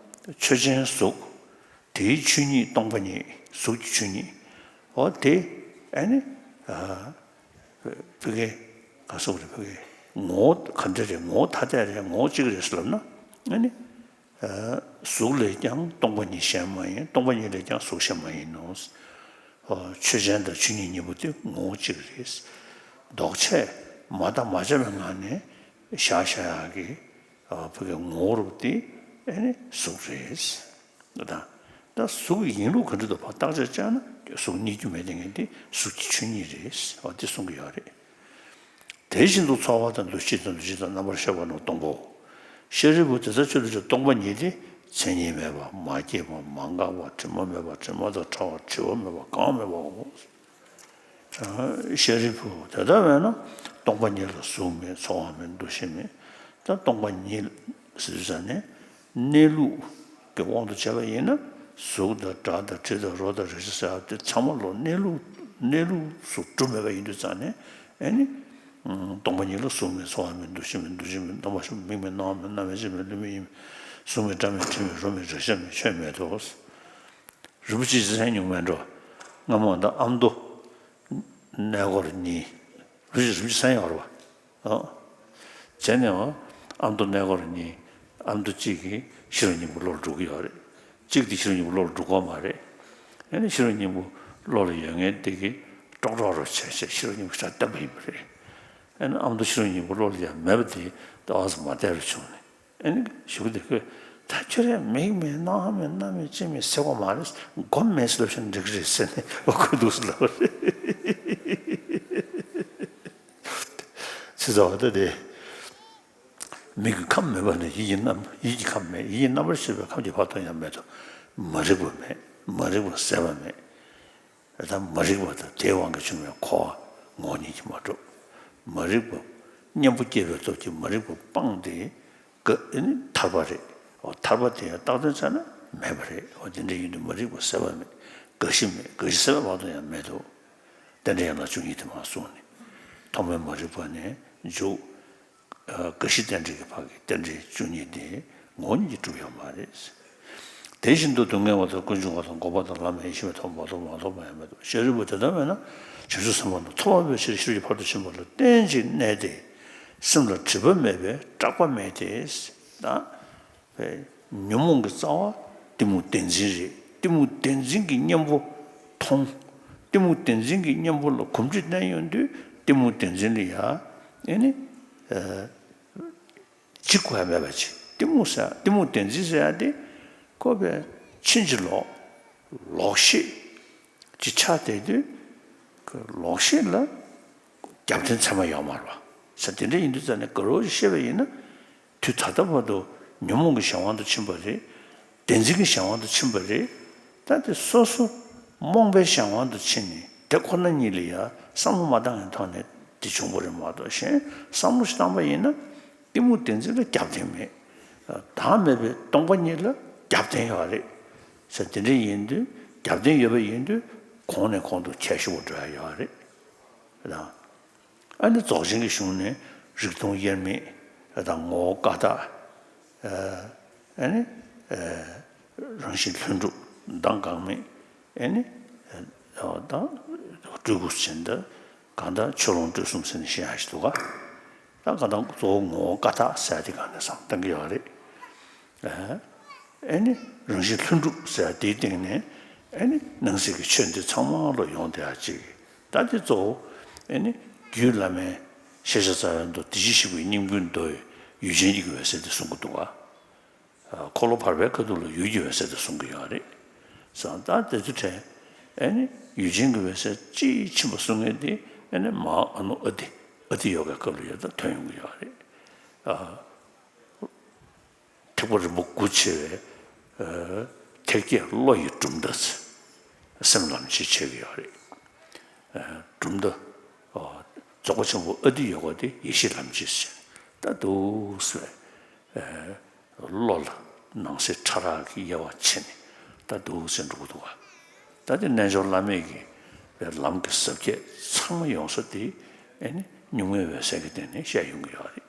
ཆོས་ཅན་གཟུགས། དེའི་ཆོས་ཉིད་སྟོང་པ་ཉིད། གཟུགས་ཀྱི་ཆོས་ཉིད། འོ་དེ་ཨ་ནི་ཕ་གི་ག་སོགས་རེད། ཕ་གི་ངོ་བོ་ག་འདྲ་རེད། ངོ་བོ་ཐ་དད་རེད། ངོ་བོ་གཅིག་རེད་ཟེར་ལབ་ན་ཨ་ནི་གཟུགས་ལས་ཀྱང་སྟོང་པ་ཉིད་གཞན་མ་ཡིན། སྟོང་པ་ཉིད་ལས་ཀྱང་གཟུགས་གཞན་མ་ཡིན་ནོ། ཆོས་ཅན་དང་ཆོས་ཉིད་གཉིས་པོ་དེ་ངོ་བོ་གཅིག་རེད། ལྡོག་ཆས་མ་བརྟགས་མ་དཔྱད་པའི་ངང་ནས་བཞག་བཞག་ཡག་གི་ཕ་གི་ངོ་བོ་དེ་ཨ་ནི་གཟུགས་རེད། ད་ད་གཟུགས་ཡིན་ལུགས་ག་འདྲ་འདུག་ཕར་བརྟག་དཔྱད་བྱས་ན་གཟུགས་རྙེད་རྒྱུ་མེད་དེ་ངས་འདི་གཟུགས་ཀྱི་ཆོས་ཉིད་རེད། འོ་དེ་གསུང་གི་ཡོད་རེད། དེ་བཞིན་དུ་ཚོར་བ་དང་འདུ་ཤེས་དང་འདུ་བྱེད་དང་རྣམ་པར་ཤེས་པ་རྣམས་སྟོང་པའོ། ཤཱ་རིའི་བུ་དེ་ལྟར་ཆོས་སྡུད་ཕྱིར་སྟོང་པ་ཉིད་དེ་མཚན་ཉིད་མེད་པ། མ་སྐྱེས་པ། མ་འགགས་པ། དྲི་མ་མེད་པ། དྲི་མ་དང་བྲལ་བ། བྲི་བ་མེད་པ། གང་མེད་པའོ། ཤཱ་རིའི་བུ་དེ་ལྟར་བས་ན་སྟོང་པ་ཉིད་ལ་གཟུགས་མེད། ཚོར་བ་མེད། འདུ་ཤེས་མེད། ད་སྟོང་པ་ཉིད་ཟེར་ཙ་ནས་གནས་ལུགས་ཀྱི་དབང་དུ་བྱས་པ་ཡིན་ན་གཟུགས་དང་སྒྲ་དང་དྲི་དང་རོ་དང་རེག་བྱ་ཟེར་བ་དེ་ཚང་མ་ལོ་གནས་ལུགས་གནས་ལུགས་སུ་གྲུབ་མེད་པ་ཡིན་དུས་ཙ་ནས་ཨེ་ནི། སྟོང་པ་ཉིད་ལ་གཟུགས་མེད། ཚོར་བ་མེད། འདུ་ཤེས་མེད། འདུ་བྱེད་མེད། རྣམ་པར་ཤེས་པ་མིག་མེད། རྣ་བ་མེད། སྣ་མེད། ལྕེ་མེད། ལུས་མེད། ཡིད་མེད། གཟུགས་མེད། སྒྲ་མེད། དྲི་མེད། རོ་མེད། རེག་བྱ་མེད། ཆོས་མེད་དོ། རིན་པོ་ཆེའི་མཚན་ཉིད་མེད་འགྲོ། སྔ་མོ་ད་ཨ་མདོ་གནས་སྐོར་གཉིས། རིན་པོ་ཆེ་རིན་པོ་ཆེའི་མཚན་ཡོད་རེད་པ། ཨོ། བྱས་ནས་ཨ་མདོ་གནས་སྐོར་གཉིས། ཨ་མདོ་གཅིག་གིས་ཤེས་རབ་སྙིང་པོ་བློ་ལ་འཇུག་གི་ཡོད་རེད། གཅིག་དེ་ཤེས་རབ་སྙིང་པོ་བློ་ལ་འཇུག་གི་མ་རེད། ཨ་ནི་ཤེས་རབ་སྙིང་པོ་བློ་ལ་ཡོད་མཁན་དེ་གིས་ཀྲོག་ཀྲོག་རུ་བྱས་བྱས་ཤེས་རབ་སྙིང་པོ་ཞེ་དྲག་བསྟན་པ་ཡིན་པ་རེད། ཨ་ནི་ཨ་མདོ་ཤེས་རབ་སྙིང་པོ་བློ་ལ་ཡང་མེད་པ་དེ་ད་ཨ་ཙི་མ་བསྟན་རུ་བྱུང་ནས། ཨ་ནི་ཞུ་གི་འདུག་གི། ད་ཁྱོད་རང་མིག་མེད། རྣ་བ་མེད། སྣ་མེད། ལྕེ་མེད་ཟེར་གོ་མ་རེད། སྒོམ་མེད་ཟེར་ལབ་ཤེས་འགྲིག་གི་རེད་ཟེར་ནས་ཨོ་ཁོ་འདུག་ཟེར་ལབ་པ་རེད། ཚེ་ཚ་བ་ད་དེ། མིག་གི་ཁམས་མེད་པ་ནི་ཡིད་ཀྱི་རྣམ་ཡིད་ཀྱི་ཁམས་མེད། ཡིད་ཀྱི་རྣམ་པར་ཤེས་པའི་ཁམས་ཀྱི་བར་དུ་ཡང་མེད་དོ། མ་རིག་པ་མེད། མ་རིག་པ་ཟད་པ་མེད། ད་མ་རིག་པ་དང་དེའི་དབང་གིས་བྱུང་བའི་འཁོར་བ་ངོ་བོ་ཉིད་ཀྱིས་མ་གྲུབ། མ་རིག་པ་གཉེན་པོ་སྐྱེས་པའི་སྟོབས་ཀྱིས་མ་རིག་པ་སྤངས་ཏེ། ཀ་ཨེ་ནི་ཐར་པ་རེད། འོ་ཐར་པ་དེ་ཡང་རྟག་བརྟན་བྱས་ན་མེད་པ་རེད། འོ་དེ་འདྲ་ཡིན་དུས་མ་རིག་པ་ཟད་པ་མེད། རྒ་ཤི་མེད། རྒ་ཤི་ཟད་པའི་བར་དུ་ཡང་མེད་དོ། རྟེན་འབྲེལ་ཡན་ལག་བཅུ་གཉིས་དེ་མར་གསུངས་ནས། ཐོག་མའི་མ་རིག་པ་ནས་འཇུག་རྒ་ཤི་རྟེན་འབྲེལ་གྱི་བར་གྱི་རྟེན་འབྲེལ་བཅུ་གཉིས་དེ་ངོ་བོ་ཉིད་ཀྱིས་གྲུབ་ཡོད་མ་རེད། དེ་བཞིན་དུ་སྡུག་བསྔལ་བ་དང་ཀུན་འབྱུང་བ་དང་འགོག་པ་དང་ལམ་ཡང་ཡེ་ཤེས་མེད། ཐོབ་པ་མ་ཐོབ་པ་མ་ཐོབ་པ་ཡང་མེད་དོ། ཤཱ་རིའི་བུ་དེ་ལྟར་མེད་ན་བྱང་ཆུབ་སེམས་དཔའ་རྣམས་ཐོབ་པ་མེད་པའི་ཕྱིར་ཤེས་རབ་ཀྱི་ཕ་རོལ་ཏུ་ཕྱིན་པ་ལ་རྟེན་ཅིང་གནས་ཏེ། སེམས་ལ་སྒྲིབ་པ་མེད་པས་སྐྲག་པ་མེད་དེ། ད། ཉོན་མོངས་ཀྱི་རྩ་བ་གཏི་མུག་བདེན་འཛིན་རེད། གཏི་མུག་བདེན་འཛིན་གྱི་གཉེན་པོ་མཐོང་། གཏི་མུག་བདེན་འཛིན་གྱི་གཉེན་པོ་ལ་གོམས་འདྲིས་བསྟེན་ཡོང་དུས་གཏི་མུག་བདེན་འཛིན་ལ་ཡ་ཨེ་ནི་འཇིགས་དགོས་ཡ་མེད་པ་ཅིག་གཏི་མུག་ཟེར་གཏི་མུག་བདེན་འཛིན་ཟེར་ཡ་དེ་ཁོ་པའི་ཕྱིན་ཅི་ལོག་ལོག་ཤེས་ཀྱི་ཆ་དེ་དུས་ལོག་ཤེས་ལ་རྒྱབ་རྟེན་ཚད་མ་ཡོད་མ་རེད་པ། ས་དེ་འདྲ་ཡིན་དུས་ཙ་ནས་དགའ་རོགས་ཤེས་པ་ཡིན་ན། དུས་ད་ལྟ་བར་དུ་ཉོན་མོངས་ཀྱི་གཞན་དབང་དུ་ཕྱིན་པ་རེད། བདེན་འཛིན་གྱི་གཞན་དབང་དུ་ཕྱིན་པ་རེད། ད་དེ་སོ་སོ་རྨོངས་པའི་གཞན་དབང་དུ་ཕྱིན་ནས་དེ་ཁོ་ན་ཉིད་ལ་ཡང་བསམ་བློ་མ་བཏང་བའི་ཐོག་ནས་དེ་བྱུང་བ་རེད་མ་གཏོགས་གཞན་བསམ་བློ་ཞིག་བཏང་པ་ཡིན་ན་གཏི་མུག་བདེན་འཛིན་ལ་རྒྱབ་རྟེན་མེད། བདག་མེད་པའི་སྟོང་པ་ཉིད་ལ་རྒྱབ་རྟེན་ཡོད་རེད། ས་དེ་འདྲ་ཡིན་དུས་རྒྱབ་རྟེན་ཡོད་པ་ཡིན་དུས་གོང་ནས་གོང་དུ་ཁྱད་ཞུ་བ་འགྲོ་ཡ་ཡོད་རེད། ཨ་ནི་རྫོགས་ཆེན་གྱི་གཞུང་ནས་རིག་སྟོང་དབྱེར་མེད་དང་ངོ་བོ་ཀ་དག་ཨ་ནི་རང་བཞིན་ལྷུན་གྲུབ་མདངས་འགག་མེད། ཨ་ནི་དང་སྤྲུལ་སྐུ་ཆེན་དང་གང་ལྟར་ཆོས་ལོངས་སྤྲུལ་གསུམ་ཟེར་ནས་བཤད་ཡ་ཞིག་འདུག་ག་ད་གང་ལྟར་གཙོ་བོ་ངོ་བོ་ཀ་དག་ཟེར་ཡ་དེ་གང་ནས་བསམ་བཏང་གི་ཡོད་རེད། ཨ་ནི་རང་བཞིན་ལྷུན་གྲུབ་ཟེར་ཡ་དེའི་སྟེང་ནས་ཨ་ནི་སྣང་སྲིད་ཀྱི་ཆོས་འདི་ཚང་མ་ལོ་ཡོང་བསྡད་ཡ་ཅིག་ད་དེ་གཙོ་བོ་ཨེ་ནི་རྒྱུད་བླ་མའི་ཤེས་བྱ་རྩ་བའི་མདོ་བདེ་གཤེགས་ཞིག་པའི་སྙིང་པོའི་མདོ་ཡི་ཡུལ་ཅན་གྱི་འོད་གསལ་དེ་གསུང་གི་འདུག་ག་འཁོར་ལོ་བར་པའི་ཁ་ཐུག་ལ་ཡུལ་གྱི་འོད་གསལ་དེ་གསུང་གི་ཡོད་རེད། སོང་ད་དེ་ཚོ་དྲན་ཨེ་ནི་ཡུལ་ཅན་གྱི་འོད་གསལ་དཔྱིས་ཕྱིན་པ་གསུང་མཁན་དེ་ཨེ་ནི་མ་ཧཱ་ཨ་ནུ་ཨ་ཏི་ཨ་ཏི་ཡོ་གའི་སྐབས་ལ་ཡོད་ད་ཐོན་ཡོང་གི་ཡོད་རེད། ཨ། ཐེག་པ་རིམ་པ་དགུ་ཆེ་བའི་ཨ་ཐེག་བརྒྱད་བློ་ཡི་གྲུབ་མཐའ་ཟེར། སེམས་ལམ་བྱེད་བྱེད་ཀྱི་ཡོད་རེད། ཨ་གྲུབ་མཐའ། ཨ་རྫོགས་པ་ཆེན་པོ་ཨ་ཏི་ཡོ་ག་དེ་ཡེ་ཤེས་ལམ་བྱེད་ཟེར། ད་འདུག་སེ་བའི་ཨ་བློ་ལ་ནང་གསེས་ཕྲ་རགས་ཀྱི་དབྱེ་བ་ཕྱེ་ནས་ད་འདུག་སེ་འགྲོ་གི་འདུག་ག་ད་དེ་རྣལ་འབྱོར་བླ་མེད་ཀྱི་ལམ་གྱི་ཟབ་ཁྱད་ཚང་མ་ཡོང་ས་དེ་ཨ་ནི་གཉུག་མའི་འོད་གསལ་གྱི་སྟེང་ནས་བཤད་ཡོང་གི་ཡོད་རེད།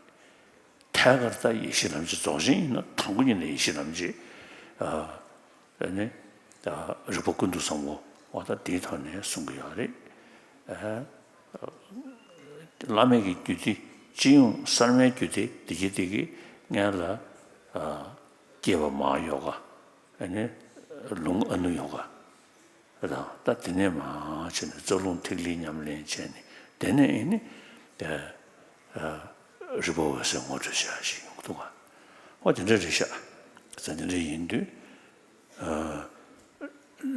ཐད་ཀར་ད་ཡེ་ཤེས་ལམ་བྱེད་རྫོགས་ཆེན་ཡིན་ན་དང་པོ་ཉིད་ནས་ཡེ་ཤེས་ལམ་བྱེད། ཨ་ནི་རིག་པ་ཀུན་ཏུ་བཟང་པོ་འོ་ད་དེའི་ཐོག་ནས་གསུང་གི་ཡོད་རེད། ཨ་བླ་མེད་ཀྱི་རྒྱུད་སྡེ་སྤྱི་ཡོངས་གསར་མའི་རྒྱུད་སྡེ་འདི་གི་འདི་གི་སྔོན་ལ་ཨ་སྐྱེས་པ་མ་ཧཱ་ཡོ་ག་ཨ་ནི་ལུང་ཨ་ནུ་ཡོ་ག་དང་ད་དེ་ནས་མར་བྱས་ནས་རྩ་རླུང་ཐིག་ལེའི་ཉམས་ལེན་བྱས་ནས་དེ་ནས་ཨེ་ནི་རིག་པ་འོད་གསལ་ངོ་སྤྲོད་བྱེད་ཡ་ཞིག་ཡོང་གི་འདུག་ག་ཨོ་དེ་འདྲ་རེད་ཤག་ཙང་དེ་འདྲ་ཡིན་དུས་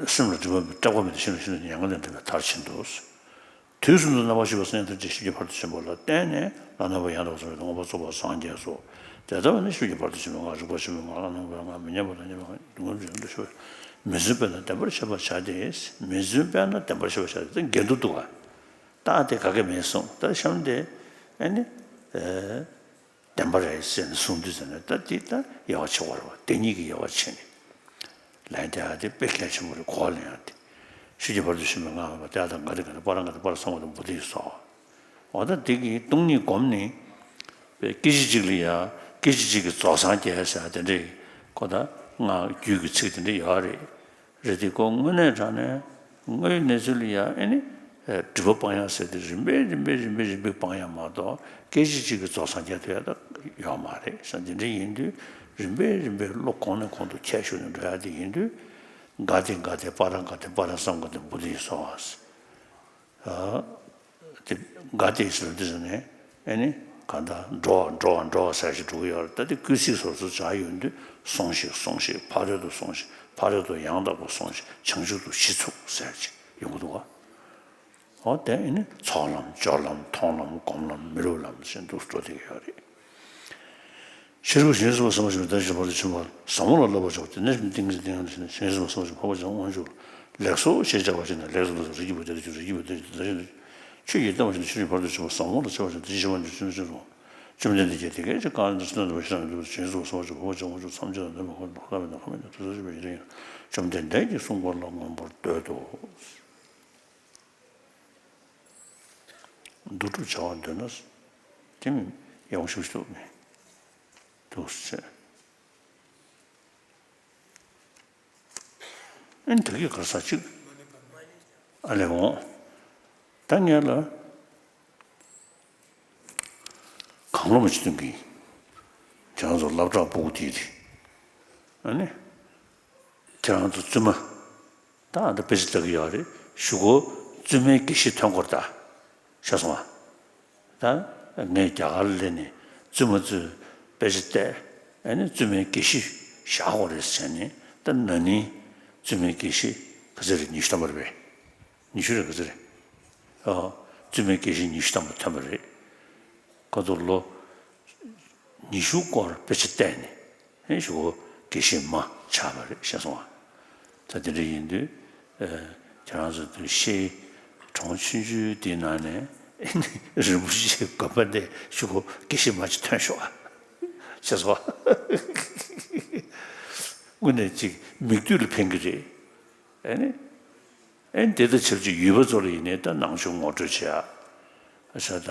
སེམས་ལ་སྒྲིབ་པ་སྐྲག་པ་མེད་དེ་ཤིན་ཏུ་ཤིན་ཏུ་མྱ་ངན་ལས་འདས་པའི་མཐར་ཕྱིན་ཏོ། དུས་གསུམ་དུ་རྣམ་པར་ཤེས་པ་སེམས་ཐམས་ཅད་ཤེས་རྒྱུད་ཕ་རོལ་ཏུ་ཕྱིན་པ་ལ་བརྟེན་ནས་བླ་ན་མེད་པ་ཡང་དག་པར་རྫོགས་པའི་མངོན་པར་རྫོགས་པར་སངས་རྒྱས་སོ། དེ་ལྟ་བས་ན་ཤེས་རྒྱུད་ཕ་རོལ་ཏུ་ཕྱིན་པའི་ངག་རིག་པ་ཆེན་པོའི་ངག་བླ་ན་མེད་པའི་ངག་མི་མཉམ་པ་དང་མཉམ་པའི་ངག་སྡུག་བསྔལ་མི་འབྱུང་བར་ཤེས་པ། མི་བརྫུན་པས་ན་བདེན་པར་ཤེས་པར་བྱ་སྟེ། མི་བརྫུན་པས་ན་བདེན་པར་ཤེས་པར་བྱ་སྟེ། འགལ་འདུ་འདུག་ག་ད་དེ་ག་གེ་མེད་གསུངས། ད་གཤམ་དེ་ཨ་ནི། བདེན་པ་རེད་ཟེར་ནས་གསུངས་དུས་ཟེར་ནས། ད་འདི་ད་དབྱེ་བ་ཕྱེ་བ་རེད་བ། དེ་གཉིས་ཀྱི་དབྱེ་བ་ཕྱེ་ནས་ལན་རྒྱག་ཡ་དེ་དཔེ་གལ་ཆེན་པོ་རེད། གོ་བ་ལེན་ཡ་དེ། ཤེས་རྒྱུད་ཕ་རོལ་ཏུ་ཕྱིན་པའི་ངག་མེད་པ་དེ། ཨ་དང་འགའ་དེ་འགའ་དེ་པ་ར་འགའ་དེ་པ་ར་གསུམ་པ་དང་བུ་དེ་ཡི་སོགས། འོ་ད་འདི་གི་སྟོང་ཉིད་སྒོམ་ནི། སྐད་ཅིག་གཅིག་ལ་ཡ། སྐད་ཅིག་གཅིག་གིས་རྫོགས་སངས་རྒྱས་ཟེར་ཡ་དེ་འདྲའི་ཁོ་ད་སྔགས་རྒྱུད་ཀྱི་ཚིག་དེ་འདྲ་ཡོད་རེད། རེད་དེ་ཁོ་དངོས་གནས་དྲང་གནས་དངོས་ཡོད་གནས་ཚུལ་ལ་ཡང་ཨེ་ནི། སྒྲིབ་པ་སྤང་ཡག་ཟེར་དེ་རིམ་པས་རིམ་པས་རིམ་པས་རིམ་པས་སྤང་ཡག་མ་གཏོགས་སྐད་ཅིག་གཅིག་གིས་རྫོགས་སངས་རྒྱས་ཐུབ་ཡག་ད་ཡོད་མ་རེད་ཟེར། དེ་འདྲ་ཡིན་དུས་རིམ་པས་རིམ་པས་བློ་གོང་ནས་གོང་དུ་འཁྱེར་ཞུགས་ནས་འགྲོ་ཡག་དེ་ཡིན་དུས། འགའ་དེ་འགའ་དེ་པ་ར་འགའ་དེ་པ་ར་གསུམ་འགའ་དེ་བུ་དེ་ཡི་སོགས། དེ་འགའ་དེ་ཟེར་དུས་ནས་ཨེ་ནི་གང་ལྟར་འགྲོ་བ་འགྲོ་བ་འགྲོ་བ་ཟེར་ཞིག་འགྲོ་གི་ཡོད་རེད། ད་དེ་སྐུལ་ཚིག་སོ་སོ་སྦྱར་ཡོང་དུས་སོང་ཞིག་སོང་ཞིག་ཕ་རོལ་ཏུ་སོང་ཞིག་ཕ་རོལ་ཏུ་ཡང་དག་པར་སོང་ཞིག་བྱང་ཆུབ་ཏུ་གཞི་ཚུགས་ཟེར་ཅིག་ཡོང་གི་འདུག་ག་འོ་དེ་ཨེ་ནི་ཚོགས་ལམ་སྦྱོར་ལམ་མཐོང་ལམ་སྒོམ་ལམ་མི་སློབ་ལམ་ཟེར་འདུག་འགྲོ་བསྡད་ཀྱི་ཡོད་རེད། ཤེས་རབ་ཀྱིས་ཞིང་གཟིགས་པ་བསམ་པ་བཞིན་དུ་བདེན་བཞིན་བར་དུ་ཕྱིན་པ་ཟབ་མོ་ལ་བསླབ་པར་བྱའོ། དེ་ནས་ཏིང་ངེ་འཛིན་ཏིང་ངེ་འཛིན་ཞིང་གཟིགས་པ་བསམ་པ་བཞིན་འཕགས་པ་སྤྱོད་པ་མངོན་གྱུར་ལ། ལེགས་སོ་ཞེས་བྱ་བ་བྱས་ན་ལེགས་སོ་ལེགས་སོ། རིགས་ཀྱི་བུ་དེ་ལ་ཁྱོད་རིགས་ཀྱི་བུ་དེ་ལ་ཁྱོད་ད་ཞིག་ཆོས་ཀྱིས་བསྟན་པ་བཞིན་དུ་ཆོས་ཀྱི་ཕ་རོལ་ཏུ་ཕྱིན་པ་ཟབ་མོ་ལ་སྤྱད་པ་བྱས་ན་དེ་བཞིན་གཤེགས་པ་འདི་ཆོས་ཅན་རོ། བཅོམ་ལྡན་འདས་ཀྱིས་དེ་སྐད་ཅེས་བཀའ་སྩལ་ཏོ། ཞིང་གཟིགས་པ་བསམ་པ་བཞིན་འཕགས་པ་སྤྱོད་པ་མངོན་གྱུར་ལ། ཐམས་ཅད་ལ་ནོར་བ་གོ་ལ་ཁ་མེད་ན་ཁ་མེད་ན་དུ་ས་ཞིག་པ་ཡིན་ན་ཡང་བཅོམ་ལྡན་འདས་ཀྱིས་གསུངས་པ་ལ་མངོན་པར་བསྟོད་དོ། བསྡུ་སྒྲུབ་བྱ་བར་འདོད་ན། དེ་མིན་ཡག་པོ་ཞིག་ཞུ་མི་འདུག་ཟེར། ཨེ་ད་གི་གར་ས་གཅིག་ཨ་ལས་འོང་། ད་ངས་ལ་གང་བློ་མ་ཅི་སྟོན་གི་ཁྱེད་རང་ཚོ་སློབ་གྲྭ་ཕྲུ་གུ་དེ་རེད། ཨ་ནི་ཁྱེད་རང་ཚོ་བཙུན་མ། ད་ཨ་ད་དཔེ་ཆ་ལྟ་གི་ཡོད་རེད། གཞུག་གུ་བཙུན་མའི་དགེ་བཤེས་ཐོན་དགོས་རེད་ད། ཤེས་སོང་ང་། ད་ངས་རྒྱ་གར་ལ་སླེབས་ནས་བཙུན་མ་ཚོས་དཔེ་ཆ་བལྟས། ཨ་ནི་བཙུན་མའི་དགེ་བཤེས་བཞག་དགོས་རེད་ཟེར་ནས། ད་ན་ནིང་བཙུན་མའི་དགེ་བཤེས་ག་ཚོད་རེད། ཉི་ཤུ་ཐམ་པ་རེད་པས། ཉི་ཤུ་རེད་ག་ཚོད་རེད། ཨོ། བཙུན་མའི་དགེ་བཤེས་ཉི་ཤུ་ཐམ་པ་ཐོན་པ་རེད། ཁོ་ཚོ་ལོ་ཉི་ཤུ་སྐོར་དཔེ་ཆ་བལྟས་ནས། ཨེ་ཞུ་གོ་དགེ་བཤེས་མ་ཆགས་པ་རེད། ཤེས་སོང་ང་། ད་དེ་འདྲ་ཡིན་དུས། ཨེ་ཁྱེད་རང་ཚོ་དུ་ཤེས། གྲོང་ཆུང་ཆུང་དེའི་ནང་ནས་ཨེ་ནི་རིན་པོ་ཆེའི་དགོན་པ་འདི་ཞུ་གོ་དགེ་བཤེས་མ་ཅིག་ཐོན་ཤོག་ཨ། ཤེས་སོང་ང་། དངོས་གནས་ཅིག་མིག་ལྟོས་ལ་ཕན་གི་རེད། ཨེ་ནི། ཨེ་ནི་དེ་དང་ཆབས་ཅིག་ཡུལ་པ་ཚོ་ལ་ཡིན་ནའི་ད་ནང་ཆོས་ངོ་སྤྲོད་བྱེད་ཡ། ཨ་ཤ་ད།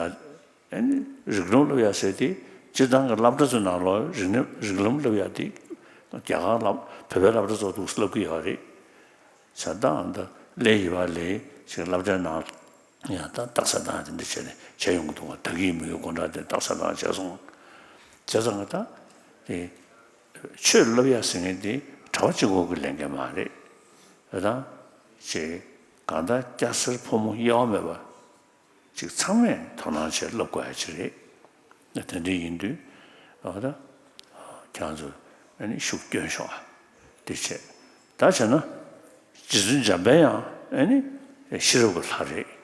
ཨེ་ནི་རིགས་ལམ་སློབ་ཡ་ཟེར་དེ་སྤྱིར་བཏང་གི་སློབ་གྲྭ་ཚོའི་ནང་ལོགས་རིག་གནས་རིགས་ལམ་སློབ་ཡ་དེ་རྒྱ་གར་སློབ་བོད་པའི་སློབ་གྲྭ་ཚོ་འདུག་སློབ་གི་ཡོད་རེད། ཤ་ད་ཨ་ད་སླེབས་ཡོད་པ་ལས་ཅིག་སློབ་གྲྭའི་ནང་ཡང་ད་རྟགས་གསལ་བཏང་དེ་འདྲ་བྱས་ནས་བྱས་ཡོང་གི་འདུག་ག་ད་གིན་མི་ཡུལ་སྒོ་འགྲམ་དེ་རྟགས་གསལ་བཏང་བྱས་སོང་། བྱས་ཙང་གི་ད་དེ། ཆོས་སློབ་ཡ་ཟེར་མཁན་དེ་གྲྭ་པ་གཅིག་པོ་གི་ལས་འགན་མ་རེད། རེད་དང་། ཅེས་གང་ལྟར་སྐྱ་སེར་ཕོ་མོ་དབྱེ་བ་མེད་པ་ཅིག་ཚང་མས་དོ་སྣང་བྱས་སློབ་དགོས་ཡ་ཅིག་རེད། དེ་འདྲ་ཡིན་དུས་འོ་ད་ཁྱེད་ཚོ་ཨ་ནི་ཤུགས་སྐྱོན་ཤོག་ཨ། དེ་བྱས། ད་བྱས་ན་རྗེ་བཙུན་འཇམ་དཔལ་ཡང་ཨ་ནི་ཤེས་རབ་ཀྱི་ལྷ་རེད།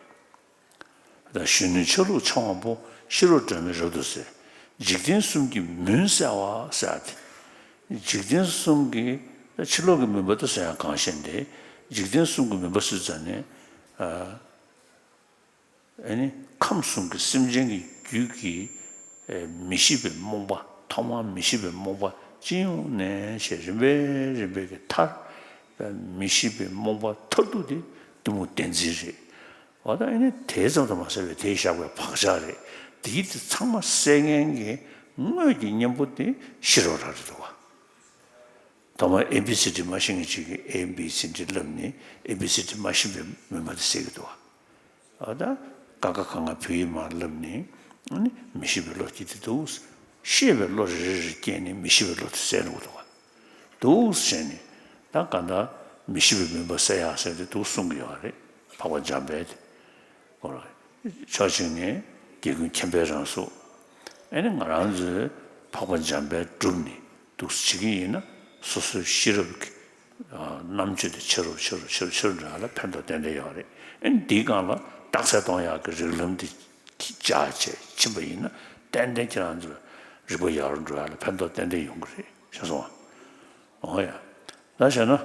གཞོན་ནུའི་ཆ་ལུགས་འཆང་བ་པོ། ཤེས་རབ་སྒྲོན་མེ་རབ་ཏུ་གསལ། འཇིག་རྟེན་གསུམ་གྱི་མུན་བསལ་བ་ཟེར་ཏེ། འཇིག་རྟེན་གསུམ་གྱི་ཕྱི་ལོགས་ཀྱི་མུན་པ་དེ་བསལ་ཡག་གང་ཤེས་ཏེ། འཇིག་རྟེན་གསུམ་གྱི་མུན་པ་བསལ་ཙམ་ནས། ཨ་ནི་ཁམས་གསུམ་གྱི་སེམས་ཅན་གྱི་རྒྱུད་ཀྱི་མི་ཤེས་པའི་རྨོངས་པ། ཐོག་མར་མི་ཤེས་པའི་རྨོངས་པ་ཅི་ཡོང་ནས་ཞེས་རིམ་པས་རིམ་པས་ཀྱི་མཐར། མི་ཤེས་པའི་རྨོངས་པ་མཐར་ཐུག་དེ་གཏི་མུག་བདེན་འཛིན་རེད། འོ་ད་ཨེ་ནི་དེ་ཙམ་དུ་མ་ཟད་པའི་དེའི་བཞག་པའི་བག་ཆགས་རེད། དེའི་དེ་ཚང་མ་སེལ་མཁན་གྱི་དངོས་ཀྱི་གཉེན་པོ་དེ་ཤེས་རབ་རང་རེད་འདུག་ག་ཐོག་མར་ཨེ་བི་སི་ཌི་མ་ཤེས་མཁན་ཅིག་གིས་ཨེ་བི་སི་ཌི་བསླབས་ནས་ཨེ་བི་སི་ཌི་མ་ཤེས་པའི་མུན་པ་དེ་སེལ་གྱི་འདུག་ག་འོ་ད་ཀ་ཁ་ག་ང་བོད་ཡིག་མར་བསླབས་ནས་ཨ་ནི་མི་ཤེས་པའི་བློ་སྐྱེས་ཏེ་འདུག་ཤེས་པའི་བློ་རེ་རེ་རེ་སྐྱེས་ནས་མི་ཤེས་པའི་བློ་དེ་སེལ་འགྲོ་གི་འདུག་ག་འདུག་ཟེར་ནས། ད་གང་ལྟར་མི་ཤེས་པའི་མུན་པ་སེལ་ཡག་ཟེར་ཏེ་འདུག་གསུང་གི་ཡོད་རེད། འཕགས་པ་འཇམ་དཔལ་དེ། ཕྱོགས་གཅིག་ནས་རྒྱལ་ཀུན་མཁྱེན་པའི་རང་གཟུགས། ཨ་ནི་ང་རང་ཚོའི་འཕགས་པ་འཇམ་དཔལ་སྒྲུབ་ནས་འདུག་བྱེད་ཀྱི་ཡིན་ན་སོ་སོའི་ཤེས་རབ་ཀྱི་རྣམ་དཔྱོད་དེ་ཆེ་རུ་ཆེ་རུ་ཆེ་རུ་ཆེ་རུ་འགྲོ་ཡག་ལ་ཕན་ཐོགས་ཏན་ཏན་ཡོད་རེད། ཨ་ནི་འདིའི་སྒང་ལ་ད་ རྟགས་གསལ་གཏོང་ཡག་གི་རིགས་ལམ་འདི་སྦྱར་བྱས་ཕྱིན་པ་ཡིན་ན་ཏན་ཏན་ཁྱེད་རང་ཚོའི་རིག་པ་ཡར་འགྲོ་ཡག་ལ་ཕན་ཐོགས་ཏན་ཏན་ཡོང་གི་རེད་ཤེས་སོང་ཨ། འོ་ཡ། ད་བྱས་ན།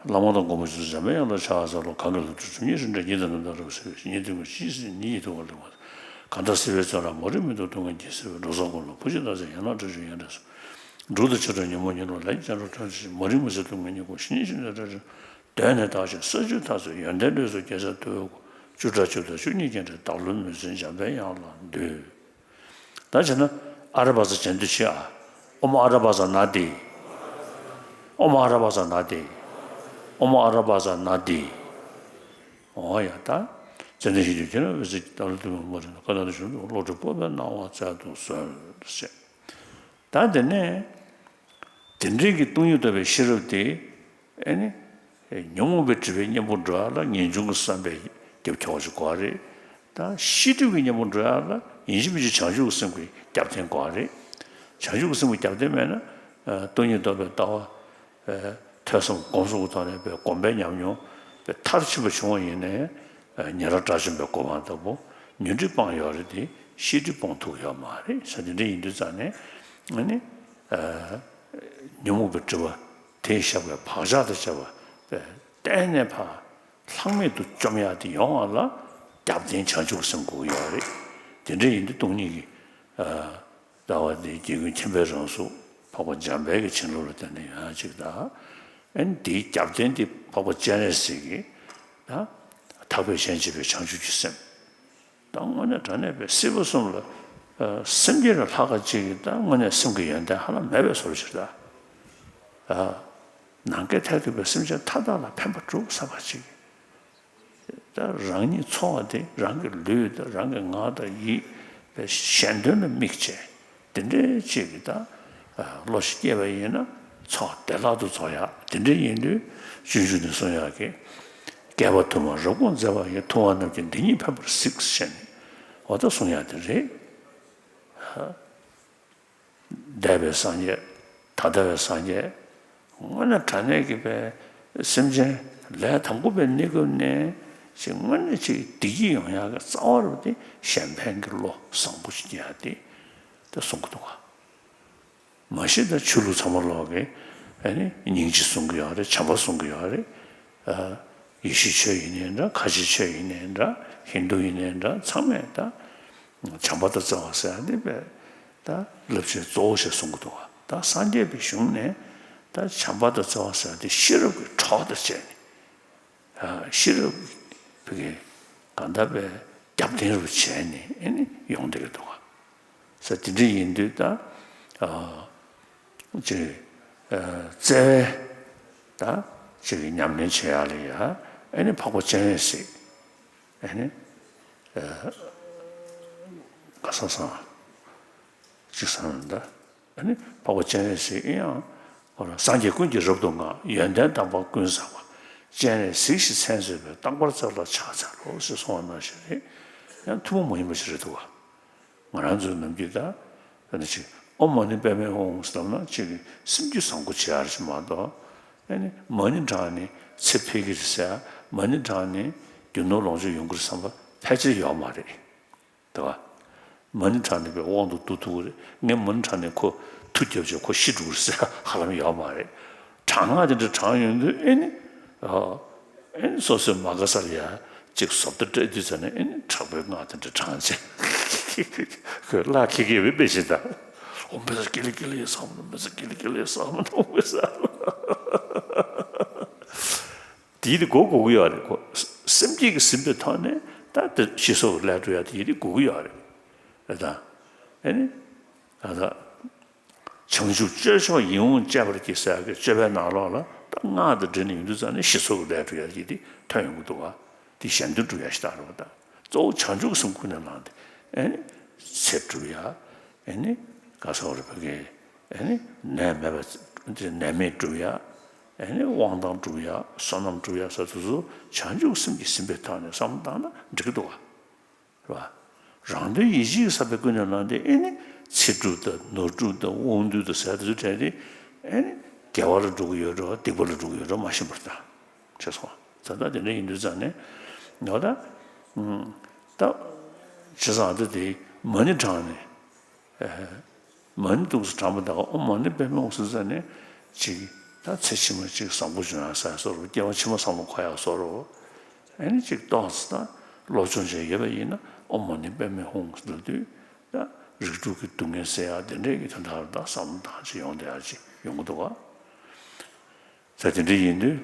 བླ་མ་དང་སྒོམ་པ་ཆུ་ཚོད་འཇམ་པའི་དབྱངས་དང་ཕྱག་འཚལ་ལོ། གང་གི་ལུས་འདི་གྲུབ་ཉིད་རིན་བྲལ་ཉིད་དང་རྣམ་དག་རབ་གསལ་བའི་ཉིད་དུ་ངོ་ཤེས་ཉིད་ཡིད་དུ་འོང་ལེགས་མ། གང་དག་སྲིད་པའི་བཙོན་རར་མ་རིག་མུན་དུ་ལྟུང་ཁ་འགྱེད་སེལ་བའི་འགྲོ་བཟང་དཀོན་མཆོག་བུ་ཆེ་སྟག་གཟིག་ཡན་ལག་དྲུག་ཅུ་ཡོན་ཏན་གསུམ། འབྲུག་ཏུ་ཆུ་སྒྲོན་ཉོན་མོངས་ཉོན་མོངས་ལས་ཀྱི་སྤྱན་རབ་ཕྲ་ཞིང་མ་རིག་མུན་སེལ་སྡུག་བསྔལ་ཉེར་དགུ་ཞི་གནས་ཤིན་ཏུ་ཕྲ་ཞིང་གདོད་ནས་དག་ཅིང་ས་བཅུ་མཐའ་ཚུན་ཡོན་ཏན་ལུས་སུ་སྐྱེ་ས་ལྟོས་དགུ་བཅུ་ཕྲག་བཅུ་དང་བཅུ་གཉིས་ཀྱི་འབྲས་བདག་བློའི་མུན་སེལ་འཇམ་པའི་དབྱངས་ལ་འདུད། ད་བྱས་ན་ཨ་ར་བ་ས་ཅན་དུ་ཆེ་ཨ། ཨོ་མ་ཨ་ར་བ་ས་ན་དེ། ཨོ་མ་ཨ་ར་བ་ས་ན་དེ། ཨོ་མ་ཨ་ར་བ་ས་ན་དེ། འོ་ཡ་ད། ཙན་དན་ཞིག་ཏུ་ཁྱེད་རང་འོད་ཟེར་གྱི་བདག་ལ་འདུད་པའི་མ་རེད་ན་ཀ་ན་ད་ཞུ་འདུག་བློ་གྲོས་སྤོབས་པའི་སྣང་བ་སྩལ་དུ་གསོལ་ཞེས། ད་དེ་ནས། དེ་འདྲའི་གི་སྟོང་ཉིད་རྟོགས་པའི་ཤེས་རབ་དེ། ཨེ་ནི། ཉོན་མོངས་པའི་སྒྲིབ་པའི་གཉེན་པོ་འགྲོ་བ་ལ་ངེས་འབྱུང་གི་བསམ་པའི་རྒྱབ་ཁྱོགས་ཤིག་དགོས་རེད། ད་ཤེས་སྒྲིབ་ཀྱི་གཉེན་པོ་འགྲོ་བ་ལ་ཡིན་གཅིག་མིན་གཅིག་བྱང་ཆུབ་ཀྱི་སེམས་ཀྱི་རྒྱབ་རྟེན་དགོས་རེད། བྱང་ཆུབ་ཀྱི་སེམས་ཀྱི་རྒྱབ་རྟེན་མེད་ན། སྟོང་ཉིད་རྟོགས་པའི་ལྟ་བ། ཐོས་བསམ་སྒོམ་གསུམ་གྱི་ཐོག་ནས་པའི་སྒོམ་པའི་ཉམས་མྱོང་པའི་མཐར་ཕྱིན་པ་བྱུང་བ་ཡིན་ནའི། ཉན་རང་དགྲ་བཅོམ་པའི་གོ་འཕང་ལྟ་བུ་ཉོན་སྒྲིབ་སྤངས་ཡོད་རེད་དེ་ཤེས་སྒྲིབ་སྤོང་ཐུབ་ཡོད་མ་རེད་ཟེར། དེ་འདྲ་ཡིན་དུས་ཙང་ནས་ཨ་ནི། ཉོན་མོངས་པའི་སྒྲིབ་པ་དེས་བཞག་པའི་བག་ཆགས་དང་བཅས་པ་གཏན་ནས་ཕར་ལྷག་མེད་དུ་བཅོམ་ཡག་དེ་ཡོང་བ་ལ་རྒྱབ་རྟེན་བྱང་ཆུབ་ཀྱི་སེམས་དགོས་ཀྱི་ཡོད་རེད། དེ་འདྲ་ཡིན་དུས་སྟོང་ཉིད་ཀྱི། ལྟ་བ་འདི་རྒྱལ་ཀུན་མཁྱེན་པའི་རང་གཟུགས་འཕགས་པ་འཇམ་དཔལ་གྱི་བྱིན་རླབས་ལ་བརྟེན་ནས་ཡོང་ཡག་ཅིག་དང་། ཨ་ནི་དེའི་རྒྱབ་རྟེན་འདི་འཕགས་པ་སྤྱན་རས་གཟིགས་ཀྱི་ད་ཐེག་པའི་སྤྱན་ཆེན་པོའི་བྱང་ཆུབ་ཀྱི་སེམས། ད་དངོས་གནས་དྲང་གནས་པའི་སྲིད་པ་གསུམ་ལ་སེམས་བསྐྱེད་ལས་ལྷག་ག་ཅིག་གི་ད་དངོས་གནས་སེམས་ཀྱི་ཡོན་ཏན་ཧ་ལམ་མེད་པའི་བཟོ་འདྲ་ཅིག་ད། ནམ་མཁའི་མཐས་གཏུགས་པའི་སེམས་ཅན་མཐའ་དག་ལ་ཕན་པ་སྒྲུབ་བསམ་པ་ཅིག་ད་རང་ཉིད་འཚོ་བ་དེ་རང་གི་ལུས་དང་རང་གི་ངག་དང་ཡིད་པའི་གཞན་དོན་ལ་དམིགས་བྱས་དེ་འདྲའི་ཅིག་གི་ད་བློ་ཞིག་སྐྱེས་པ་ཡིན་ན་འཚོ་བ་བདེ་བླག་ཏུ་རྫོགས་ཡག་དེ་འདྲ་ཡིན་དུས་སྤྱོད་འཇུག་ནས་གསུང་ཡག་གི་བསྐལ་པ་དུ་མར་རབ་དགོངས་མཛད་པ་ཡི། ཐུབ་དབང་རྣམས་ཀྱིས་འདི་ཉིད་ཕན་པར་གཟིགས་ཞེས་ནས་འོ་ད་གསུང་ཡག་དེ་རེད། འདས་པའི་སངས་རྒྱས། ད་ལྟ་བའི་སངས་རྒྱས། དངོས་གནས་དྲང་གནས་ཀྱི་པའི་སེམས་ཅན་ལས་དང་པོ་པའི་གནས་སྐབས་ནས་ཅིག་དངོས་གནས་ཅིག་བདེ་སྐྱིད་ཡོང་ཡག་གི་རྩ་བ་རུ་དེ་གཞན་ཕན་གྱི་བློ་བཟང་པོ་ཅིག་སྐྱེ་ཡག་དེ་དེ་གསུང་གི་འདུག་ག་མ་གཞི་ད་ཆོས་ལུགས་ཚང་མ་ལོག་གི་ཨ་ནི་སྙིང་རྗེ་གསུང་གི་ཡོད་རེད། བྱམས་པ་གསུང་གི་ཡོད་རེད། ཡེ་ཤུའི་ཆོས་ཡིན་ནའི་འདྲ། ཁ་ཆེའི་ཆོས་ཡིན་ནའི་འདྲ། ཧིན་རྡུ་ཡིན་ནའི་འདྲ། ཚང་མས་ད་བྱམས་པ་དང་བརྩེ་བ་ཟེར་ཡ་འདི་བས་ད་རླབས་ཆེན་གཙོ་བོ་ཞེས་གསུང་གི་འདུག་ད་སངས་རྒྱས་པའི་གཞུང་ནས་ད་བྱམས་པ་དང་བརྩེ་བ་ཟེར་ཡ་འདི་ཤེས་རབ་ཀྱི་གྲོགས་དང་བཅས་ནས་ཤེས་རབ་ཀྱི་གང་ལྟར་བའི་རྒྱབ་རྟེན་རུ་བྱས་ནས་ཨེ་ནི་ཡོང་བསྡད་ཀྱི་འདུག་ག་ས་དེ་འདྲ་ཡིན་དུས་ད། ཅིག་བརྩེ་བའི་ད་ཅིག་ཉམས་ལེན་བྱེད་ཡག་ལ་ཡ་ཨེ་ནི་འཕགས་པ་སྤྱན་རས་གཟིགས་ཨེ་ནི་ག་ས་སང་ཅིག་སང་ད་ཨེ་ནི་འཕགས་པ་སྤྱན་རས་གཟིགས་ཨེ་ཡང་སངས་རྒྱས་ཀུན་གྱིས་རབ་ཏུ་བསྔགས། ཡོན་ཏན་དམ་པ་ཀུན་བསགས་པ། སྤྱན་རས་གཟིགས་ཞེས་མཚན་གསོལ་བའི། རྟག་པར་བརྩེ་བ་ལ་ཕྱག་འཚལ་ལོ་ཞེས་གསུངས་པ་ནང་བཞིན་རེད། ཡང་ཐུན་མོང་མ་ཡིན་པ་ཞིག་རེད་འདུག་ག་ང་རང་ཚོའི་ནམ་རྒྱུན་ད་ཨ་ནི་ཅིག་ཨོཾ་མ་ཎི་པདྨེ་ཧཱུྃ་ཟེར་ལབ་ན་ཅིག་སེམས་རྒྱུད་བཟང་པོ་བྱེད་ཡག་ཅིག་མ་གཏོགས་ཨ་ནི་མ་ཎི་བགྲངས་ནས་ཚེ་འཕེལ་གྱི་རེད་ཟེར་ཡ། མ་ཎི་བགྲངས་ནས་རྒྱུ་ནོར་ལོངས་སྤྱོད་ཡོང་གི་རེད་བསམ་པ་ཕལ་ཆེར་ཡོད་མ་རེད། དེ་བ། མ་ཎི་བགྲངས་ནས་པའི་དབང་དུ་བསྡུ་ཐུབ་ཀྱི་རེད། ངས་མ་ཎི་བགྲངས་ནས་ཁོ་མཐུ་རྒྱབ་བྱས་ཁོ་ཤི་འགྲོ་གི་རེད་ཟེར་ཡ་ཧ་ལམ་ཡོད་མ་རེད། གྲངས་ཀ་དེ་འདྲ་བགྲངས་ཡོང་དུས་ཨེ་ནི། ཨེ་ནི་སོ་སོའི་མ་དགའ་ས་ལ་ཡ་ཅིག་བཟོ་ལྟ་སྤྲད་དུས་ཙམ་ནས་ཨེ་ནི་དྲག་པོའི་སྔགས་དེ་འདྲ་བགྲངས་བྱས་ཁོས་ལག་ཁེ་ཁེ་བའི་དཔེ་བཞིན་དང་། ཨོཾ་བཛྲ་ཀཱི་ལི་ཀཱི་ལི་ཡེ་སྭཱ་ཧཱ་ནམ། བཛྲ་ཀཱི་ལི་ཀཱི་ལི་ཡེ་སྭཱ་ཧཱ་ནམ་བཛྲ། དེ་ཡིན་དེ་གོ་དགོས་ཀྱི་ཡོད་རེད་ཁོ། སེམས་བསྐྱེད་ཀྱིས་ཟིན་པའི་ཐོག་ནས་ད་དེ་ཞེ་སོགས་ཀྱི་ལས་སྒྲུབ་ཡ་དེ་ཡིན་དེ་དགོས་ཀྱི་ཡོད་རེད། རེད་དང་། ཨེ་ནི། ད་ལྟ། བྱང་ཆུབ་སྤྱོད་མཆོག་ཡིད་འོང་སྤྱད་པར་བགྱི་ཟེར་ཡག་གི་སྤྱོད་པའི་ནང་ལོགས་ལ་ད་སྔགས་དང་འབྲེལ་ནས་ཡོང་དུས་ཙམ་ནས་ཞེ་སོགས་ཀྱི་ལས་སྒྲུབ་ཡག་གི་དེ་ཐོན་ཡོང་གི་འདུག་ག་དེ་གཞན་དོན་སྒྲུབ་ཡག་ཞིག་ལྟ་རེད་པ། ད་གཙོ་བོ་བྱང་ཆུབ་ཀྱི་སེམས་ཀུན་ནས་བསླངས་ཏེ་ཨེ་ནི་ཚེ་སྒྲུབ་ཡག་ཨེ་ནི་ག་ས་བ་རེད་པ་གི་ཨེ་ནི་ནད་མེད་པ་ནད་མེད་སྒྲུབ་ཡག་ཨེ་ནི་དབང་ཐང་སྒྲུབ་ཡག་བསོད་ནམས་སྒྲུབ་ཡག་ས་དེ་ཚོ་བྱང་ཆུབ་ཀྱི་སེམས་ཀྱིས་ཟིན་པའི་ཐོག་ནས་བསམ་བློ་བཏང་ན་འགྲིག་གི་འདུག་ག་རེད་པ། རང་དོན་ཡིད་བྱེད་ཀྱི་ས་པའི་ཀུན་ནས་བསླངས་ཏེ་ཨེ་ནི་ཚེ་སྒྲུབ་དང་ནོར་སྒྲུབ་དང་དབང་སྡུད་དང་ཟེར་དེ་ཚོ་དྲན་ཏེ་ཨེ་ནི་དགེ་བ་ལ་འགྲོ་གི་ཡོད་འགྲོ་སྡིག་པ་ལ་འགྲོ་གི་ཡོད་འགྲོ་མ་ཤེས་པར་ད་བྱས་སོང་། ད་ལྟ་དེ་འདྲ་ཡིན་དུས་ཙང་ནས་ང་ད་ ད་བྱས་ཙང་ད་དེ་མ་ཎི་བགྲངས་ནས། མ་ཎི་འདུག་སེ་བགྲངས་པ་དང་ཨོཾ་མ་ཎི་པདྨེ་ཧཱུྃ་ཟེར་ཙ་ནས་ཅིག་ད་ཚེ་ཕྱི་མ་ཅིག་བཟང་པོ་འབྱུང་ཡག་ཟེར་བཟོ་འདྲ། སྐྱེ་བ་ཕྱི་མ་བཟང་པོ་འཁོར་ཡག་བཟོ་འདྲ། ཨ་ནི་ཅིག་ཏོག་ཙམ་ད་སློབ་སྦྱོང་བྱས་ཡོད་པ་ཡིན་ན་ཨོཾ་མ་ཎི་པདྨེ་ཧཱུྃ་ལབ་དུས་ད་རིགས་དྲུག་གི་སྡུག་བསྔལ་སེལ་ཡག་དེ་འདྲའི་གི་དོན་དག་ལ་ད་བསམ་བློ་བཏང་བྱས་ཡོང་བསྡད་ཡག་ཅིག་ཡོང་གི་འདུག་ག་ད་དེ་འདྲ་ཡིན་དུས།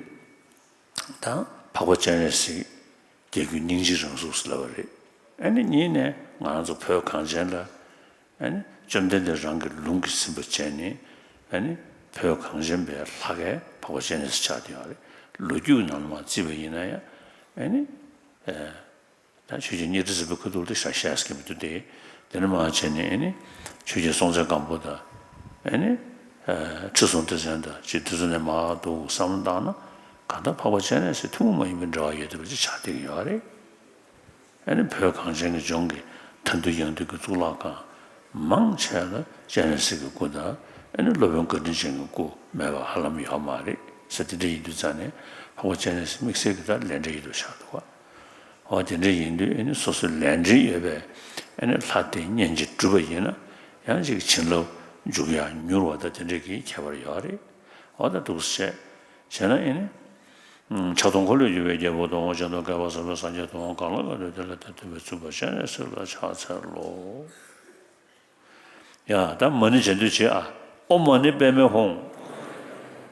ད་འཕགས་པ་སྤྱན་རས་གཟིགས་རྒྱལ་ཀུན་སྙིང་རྗེའི་རང་གཟུགས་སུ་ལབ་པ་རེད། ཨ་ནི་གཉིས་ནས་ང་རང་ཚོ་བོད་གངས་ཅན་ལ་ཨ་ནི་བཅོམ་ལྡན་འདས་རང་གི་ལུང་གིས་ཟིན་པ་བྱས་ནས་ཨ་ནི་བོད་གངས་ཅན་པའི་ལྷ་སྐལ་འཕགས་པ་སྤྱན་རས་གཟིགས་ཆགས་བསྡད་ཡོད་རེད། ལོ་རྒྱུས་ནང་ལ་མར་བརྩིས་པ་ཡིན་ན་ཡང་ཨ་ནི། ད་ཆོས་རྒྱལ་གཉའ་ཁྲི་སྲིན་པོའི་ཁ་ཐུག་ལ་ཤ་ཤ་སྐྱེས་མི་འདུག་སྟེ། དེ་ནས་མར་བྱས་ནས་ཨ་ནི་ཆོས་རྒྱལ་སྲོང་བཙན་སྒམ་པོ་དང་ཨ་ནི་ཁྲི་སྲོང་ལྡེ་བཙན་དང་ཅིག་དེ་ཚོ་ནས་མར་འདུག་བསམ་བློ་བཏང་ན་གང་ལྟར་འཕགས་པ་སྤྱན་རས་གཟིགས་ཐུན་མོང་མ་ཡིན་པའི་འབྲེལ་བ་ཡོད་བསྡད་པ་ཅིག་ཆགས་བསྡད་ཀྱི་ཡོད་རེད། ཨ་ནི་བོད་གངས་ཅན་གྱི་ལྗོངས་ཀྱི་མཐའ་འདུལ་ཡང་འདུལ་གྱི་གཙུག་ལག་ཁང་མང་ཆེ་ལ་སྤྱན་རས་གཟིགས་ཀྱི་སྐུ་དང་ཨ་ནི་སློབ་དཔོན་བཀའ་དྲིན་ཅན་གྱི་སྐུ་མེད་པ་ཧ་ལམ་ཡོད་མ་རེད་ཟེར། དེ་འདྲ་ཡིན་དུས་ཙང་ནས་འཕགས་པ་སྤྱན་རས་གཟིགས་དམིགས་བསལ་གྱི་ད་ལས་འབྲེལ་ཡོད་དུ་ཆགས་འདུག་ག་འོ་དེ་འདྲ་ཡིན་དུས་ཨ་ནི་སོ་སོའི་ལས་འབྲེལ་ཡོད་པའི་ཨ་ནི་ལྷ་དེ་སྙན་ཅིང་བསྒྲུབས་པ་ཡིན་ན་ཡང་ཅིག་བྱིན་རླབས་འཇུག་ཡག་མྱུར་བ་དང་དེ་འདྲ་གི་ཁྱད་པར་ཡོད་རེད། འོ་ད་འདུག་སེ་བྱས་བྱས་ན་ཨ་ནི། ཕྱག་སྟོང་འཁོར་ལོས་སྒྱུར་བའི་རྒྱལ་པོ་དང་། སྤྱན་སྟོང་བསྐལ་པ་གསུམ་པའི་སངས་རྒྱས་དང་། གང་ལ་གང་འདུལ་དེ་ལ་དེ་འདུལ་བའི་བཙུན་པ་སྤྱན་རས་གཟིགས་ལ་ཕྱག་འཚལ་ལོ། ཡ་ད་མ་ཎི་རྗེས་ཟློས་བྱེད་ཨ། ཨོཾ་མ་ཎི་པདྨེ་ཧཱུྃ།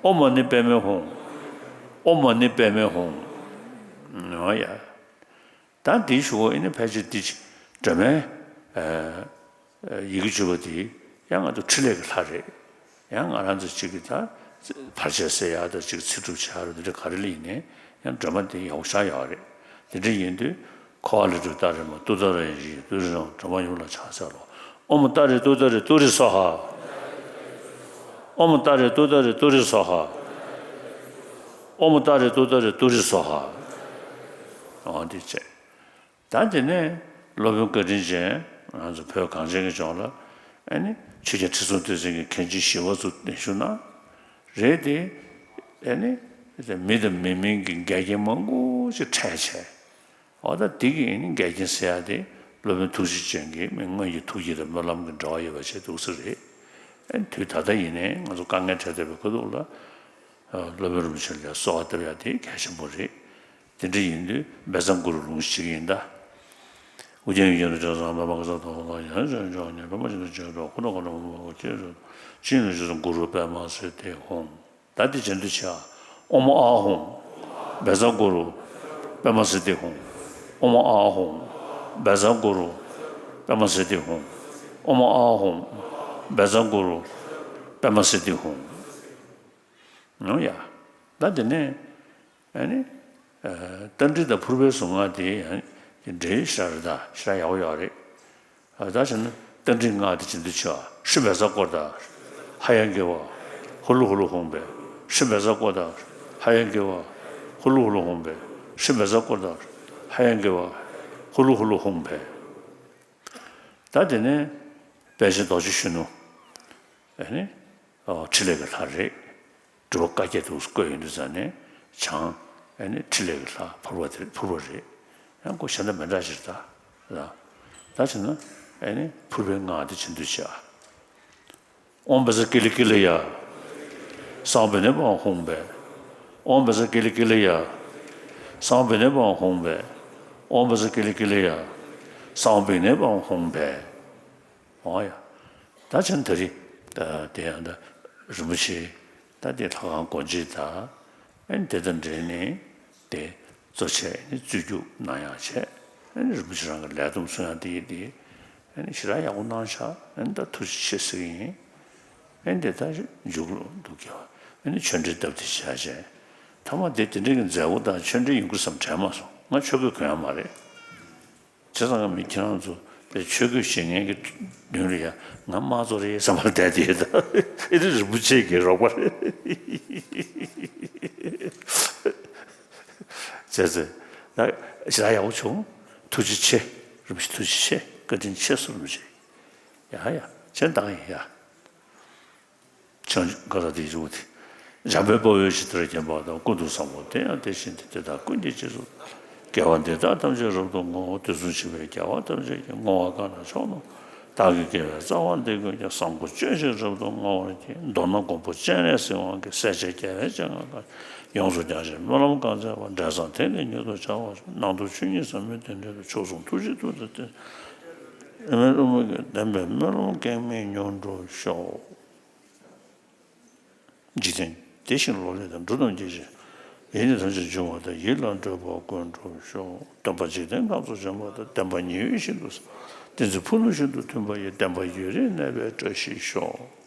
ཨོཾ་མ་ཎི་པདྨེ་ཧཱུྃ། ཨོཾ་མ་ཎི་པདྨེ་ཧཱུྃ། ཨོ་ཡ། ད་འདིའི་གཞུག་གུ་ཨ་ནི་ཕལ་ཆེར་འདི་སྒྲོལ་མའི་ཡི་གེ་བཅུ་པ་འདི་ཡང་ང་ཚོ་ཕྲིན་ལས་ཀྱི་ལྷ་རེད། ཡང་ང་རང་ཚོ་གཅིག་གིས་ད་བར་ཆད་སེལ་ཡག་དང་གཅིག་ཚེ་སྒྲུབ་བྱེད་ཡག་རེད། འདི་འདྲ་ག་རེ་ལ་ཡིན་ནའི་ཡང་སྒྲོལ་མ་འདི་ཡག་པོ་ཆགས་ཡོད་རེད། འདི་འདྲ་ཡིན་དུས་འཁོར་བ་ལས་སྒྲོལ་ཏཱ་རེ་མ་ཏུཏྟཱ་རེ་ཡེ་ཤེས་ཏུ་རེ་རང་སྒྲོལ་མ་ཡུམ་ལ་ཕྱག་འཚལ་ལོ། ཨོཾ་ཏཱ་རེ་ཏུཏྟཱ་རེ་ཏུ་རེ་སྭཱ་ཧཱ། ཨོཾ་ཏཱ་རེ་ཏུཏྟཱ་རེ་ཏུ་རེ་སྭཱ་ཧཱ། ཨོཾ་ཏཱ་རེ་ཏུཏྟཱ་རེ་ཏུ་རེ་སྭཱ་ཧཱ། འོ་འདི་བྱས། ད་དེ་ནས་སློབ་དཔོན་བཀའ་དྲིན་ཅན་ང་ཚོ་བོད་གངས་ཅན་གྱི་ལྗོངས་ལ་ཨ་ནི་ཆོས་རྒྱལ་ཁྲི་སྲོང་ལྡེ་བཙན་གྱི་མཁན་ཆེན་ཞི་བ་འཚོ་གདན་ཞུ་གནང་རེད་དེ། ཨ་ནི་མི་དང་མི་མིན་གྱི་འགལ་རྐྱེན་མང་པོ་ཞིག་འཕྲད་བྱས། འོ་ད་འདི་གི་ཨ་ནི་འགལ་རྐྱེན་སེལ་ཡག་དེ་སློབ་དཔོན་ཐུགས་རྗེ་ཅན་གྱི་མི་སྔོན་གྱི་ཐུགས་བསྐྱེད་དང་སྨོན་ལམ་གྱི་འབྲེལ་བ་ཡོད་པ་བྱས་འདུག་ས་རེད། ཨ་ནི་དུས་ད་ལྟ་ཡིན་ནའི་ང་ཚོ་དཀའ་ངལ་འཕྲད་བསྡད་པའི་ཁ་ཐུག་ལ། སློབ་དཔོན་རིན་པོ་ཆེ་ལ་གསོལ་བ་བཏབ་ཡག་དེ་གལ་ཆེན་པོ་རེད། དེ་འདྲ་ཡིན་དུས་བཛྲ་གུ་རུ་ལུང་ཞིག་ཡིན་ད། ཨོ་རྒྱན་ཡུལ་ཅན་དུ་བྱོན་སོང་། པདྨ་གེ་སར་དང་ལྷན་ཅིག་ཏུ་བྱོན་ནས། པདྨ་ཞིང་དུ་བྱོན་པའི་ཁོ་ན་ཁོ་ན་མ་མོ་ཁྱེད་ཅི་ནས་བྱོན་སོང་། གུ་རུ་པདྨ་སིདྡྷི་ཧཱུྃ། ད་འདི་རྗེས་ཟློས་བྱེད་ཨ། ཨོཾ་ཨཱཿཧཱུྃ། བཛྲ་གུ་རུ་པདྨ་སིདྡྷི་ཧཱུྃ། ཨོཾ་ཨཱཿཧཱུྃ། བཛྲ་གུ་རུ་པདྨ་སིདྡྷི་ཧཱུྃ། ཨོཾ་ཨཱཿཧཱུྃ། བཛྲ་གུ་རུ་པདྨ་སིདྡྷི་ཧཱུྃ། ཨོ་ཡ། ད་དེ་ནས་ཨ་ནི་རྟ་མགྲིན་དང་ཕུར་པའི་གཟུངས་སྔགས་དེ་ཡང་འགྲེལ་ཞེ་དྲག་རེད། ད་ཞེ་དྲག་ཡག་པོ་ཡོད་རེད། ད་བྱས་ན་རྟ་མགྲིན་སྔགས་དེ་རྗེས་ཟློས་བྱེད་ཨ། ཧྲཱིཿབཛྲ་ཀོ་ཏ། ཧ་ཡ་གི་ཝ། ཧུ་ལུ་ཧུ་ལུ་ཧཱུྃ་ཕཊ། ཧྲཱིཿབཛྲ་ཀོ་ཏ། ཧ་ཡ་གི་ཝ། ཧུ་ལུ་ཧུ་ལུ་ཧཱུྃ་ཕཊ། ཧྲཱིཿབཛྲ་ཀོ་ཏ། ཧ་ཡ་གི་ཝ། ཧུ་ལུ་ཧུ་ལུ་ཧཱུྃ་ཕཊ། ད་དེ་ནས་དཔལ་ཆེན་རྡོ་རྗེ་གཞོན་ནུ། ཨ་ནི། ཨོ་ཕྲིན་ལས་ཀྱི་ལྷ་རེད། སྒྲུབ་པ་བཀའ་བརྒྱད་དུ་བཀོད་ཡོང་དུས་ཙང་ནས་བྱང་ཨ་ནི་ཕྲིན་ལས་ཀྱི་ལྷ་ཕུར་པ་དེ་ཕུར་པ་རེད། ཡང་ཁོ་གཞན་དང་མི་འདྲ་ཞིག་རེད་ད། ད་བྱས་ན་ཨ་ནི་ཕུར་པའི་སྔགས་དེ་རྗེས་ཟློས་བྱེད་ཨ། ཨོཾ་བཛྲ་ཀི་ལི་ཀི་ལི་ཡ། སཾ་བི་ནེ་པཾ་ཧཱུྃ་ཕཊ། ཨོཾ་བཛྲ་ཀི་ལི་ཀི་ལི་ཡ། སཾ་བི་ནེ་པཾ་ཧཱུྃ་ཕཊ། ཨོཾ་བཛྲ་ཀི་ལི་ཀི་ལི་ཡ། སཾ་བི་ནེ་པཾ་ཧཱུྃ་ཕཊ། འོ་ཡ། ད་ཕྱིན་ད་རེས་ད་དེ་ཡང་ད་རིན་པོ་ཆེ་ད་དེ་ལྷ་ཁང་སྒོ་འབྱེད་དང་ཨ་ནི་དེ་དང་འབྲེལ་ནས་དེ་གཙོ་ཆེ་ནི་རྩོད་རྒྱུགས་གནང་ཡག་བྱས། ཨ་ནི་རིན་པོ་ཆེ་རང་གི་ལས་བསྡོམས་གསུང་ཡག་དེ་ཡིན་དེ། ཨ་ནི་ཞེ་དྲག་ཡག་པོ་གནང་ཤག་ཨ་ནི་ད་ཐུགས་རྗེ་ཆེ་ཟེར་གི་ཡིན། ཨ་ནི་དེ་ད་མཇུག་ལ་འདུག་གི་ཨ་ནི་ཆོས་འབྲེལ་སྟབས་བདེ་བྱས་བྱས། ཐ་མ་དེ་དེ་འདྲའི་གི་མཛད་སྒོ་དང་ཆོས་འབྲེལ་ཡོང་གི་བསམ་དྲན་མ་སོང་། ང་ཆོས་གོས་གོན་ཡག་མ་རེད། བྱས་ཙང་ང་མི་ཁྱེད་རང་ཚོ་དཔེ་ཆོས་གོས་བཞེས་མཁན་གྱི་མདུན་ལ་ཡ་ང་དམངས་གཙོ་རེད་བསམ་པ་བསྡད་དེ་ད་ཨེ་རི་རིན་པོ་ཆེ་གི་རོགས་པ་རེད། བྱས་ཙང་ད་ཞེ་དྲག་ཡག་པོ་བྱུང་། ཐུགས་རྗེ་ཆེ། རིན་པོ་ཆེ་ཐུགས་རྗེ་ཆེ། བཀའ་དྲིན་ཆེ་སོང་རིན་པོ་ཆེ། ཡ་ཡ་ཆེ་འདང་ཡིན་ཡ། བྱང་ཆུབ་ག་ས་དེའི་རི་བོ་དེ། འཇམ་དཔལ་དཔའ་བོས་ཇི་ལྟར་མཁྱེན་པ་དང་། ཀུན་ཏུ་བཟང་པོ་དེ་ཡང་དེ་བཞིན་ཏེ། དེ་དག་ཀུན་གྱི་རྗེས་སུ་ དགེ་བ་འདི་དག་ཐམས་ཅད་རབ་ཏུ་བསྔོ། དུས་གསུམ་གཤེགས་པའི་རྒྱལ་བ་ཐམས་ཅད་ཀྱིས། བསྔོ་བ་གང་ལ་ཕྱོགས་རྣམས་དག་གི་དགེ་བའི་རྩ་བ་འདི་ཀུན་ཀྱང་། བཟང་པོ་སྤྱོད་ཕྱིར་རབ་ཏུ་བསྔོ་བར་བགྱི། མདོར་ན་མགོན་པོ་སྤྱན་རས་གཟིགས་དབང་གིས། སྲས་བཅས་རྒྱལ་བའི་སྤྱན་སྔར་བཀའ། ཡོངས་སུ་བསྐྱངས་ཤིང་སྨོན་ལམ་གང་བྱས་པ། འབྲས་བཟང་དེ་ནི་མྱུར་དུ་འཆར་བར་ཤོག། ནང་དུ་ཆོས་ཉིད་ཟབ་མོའི་གདེང་འདྲེན་དང་། མཆོག་གསུམ་ཐུགས་རྗེའི་མཐུ་དང་བསྟེན། བདེན་པའི་བླ་མ་གིས། བདེན་པའི་སྨོན་ལམ་གེགས་མེད་མྱུར་འགྲུབ་ཤོག། འཇིག་རྟེན་བདེ་ཞིང་ལོ་ལེགས་དང་། འགྲོ་རྣམས་སྐྱིད་ཅིང་ཡིད་ནི་ཐམས་ཅད་འབྱུང་བ་དང་། ཡིད་ལ་འདོད་པ་ཀུན་འགྲུབ་ཤོག། སྟོན་པ་འཇིག་རྟེན་ཁམས་སུ་བྱོན་པ་དང་། བདེན་པ་ཉི་འོད་བཞིན་དུ་གསལ། བསྟན་འཛིན་ཕུ་ནུ་བཞིན་དུ་མཐུན་པ་ཡི། བདེན་པ་ཡུན་རིང་གནས་པའི་བཀྲ་ཤིས་ཤོག།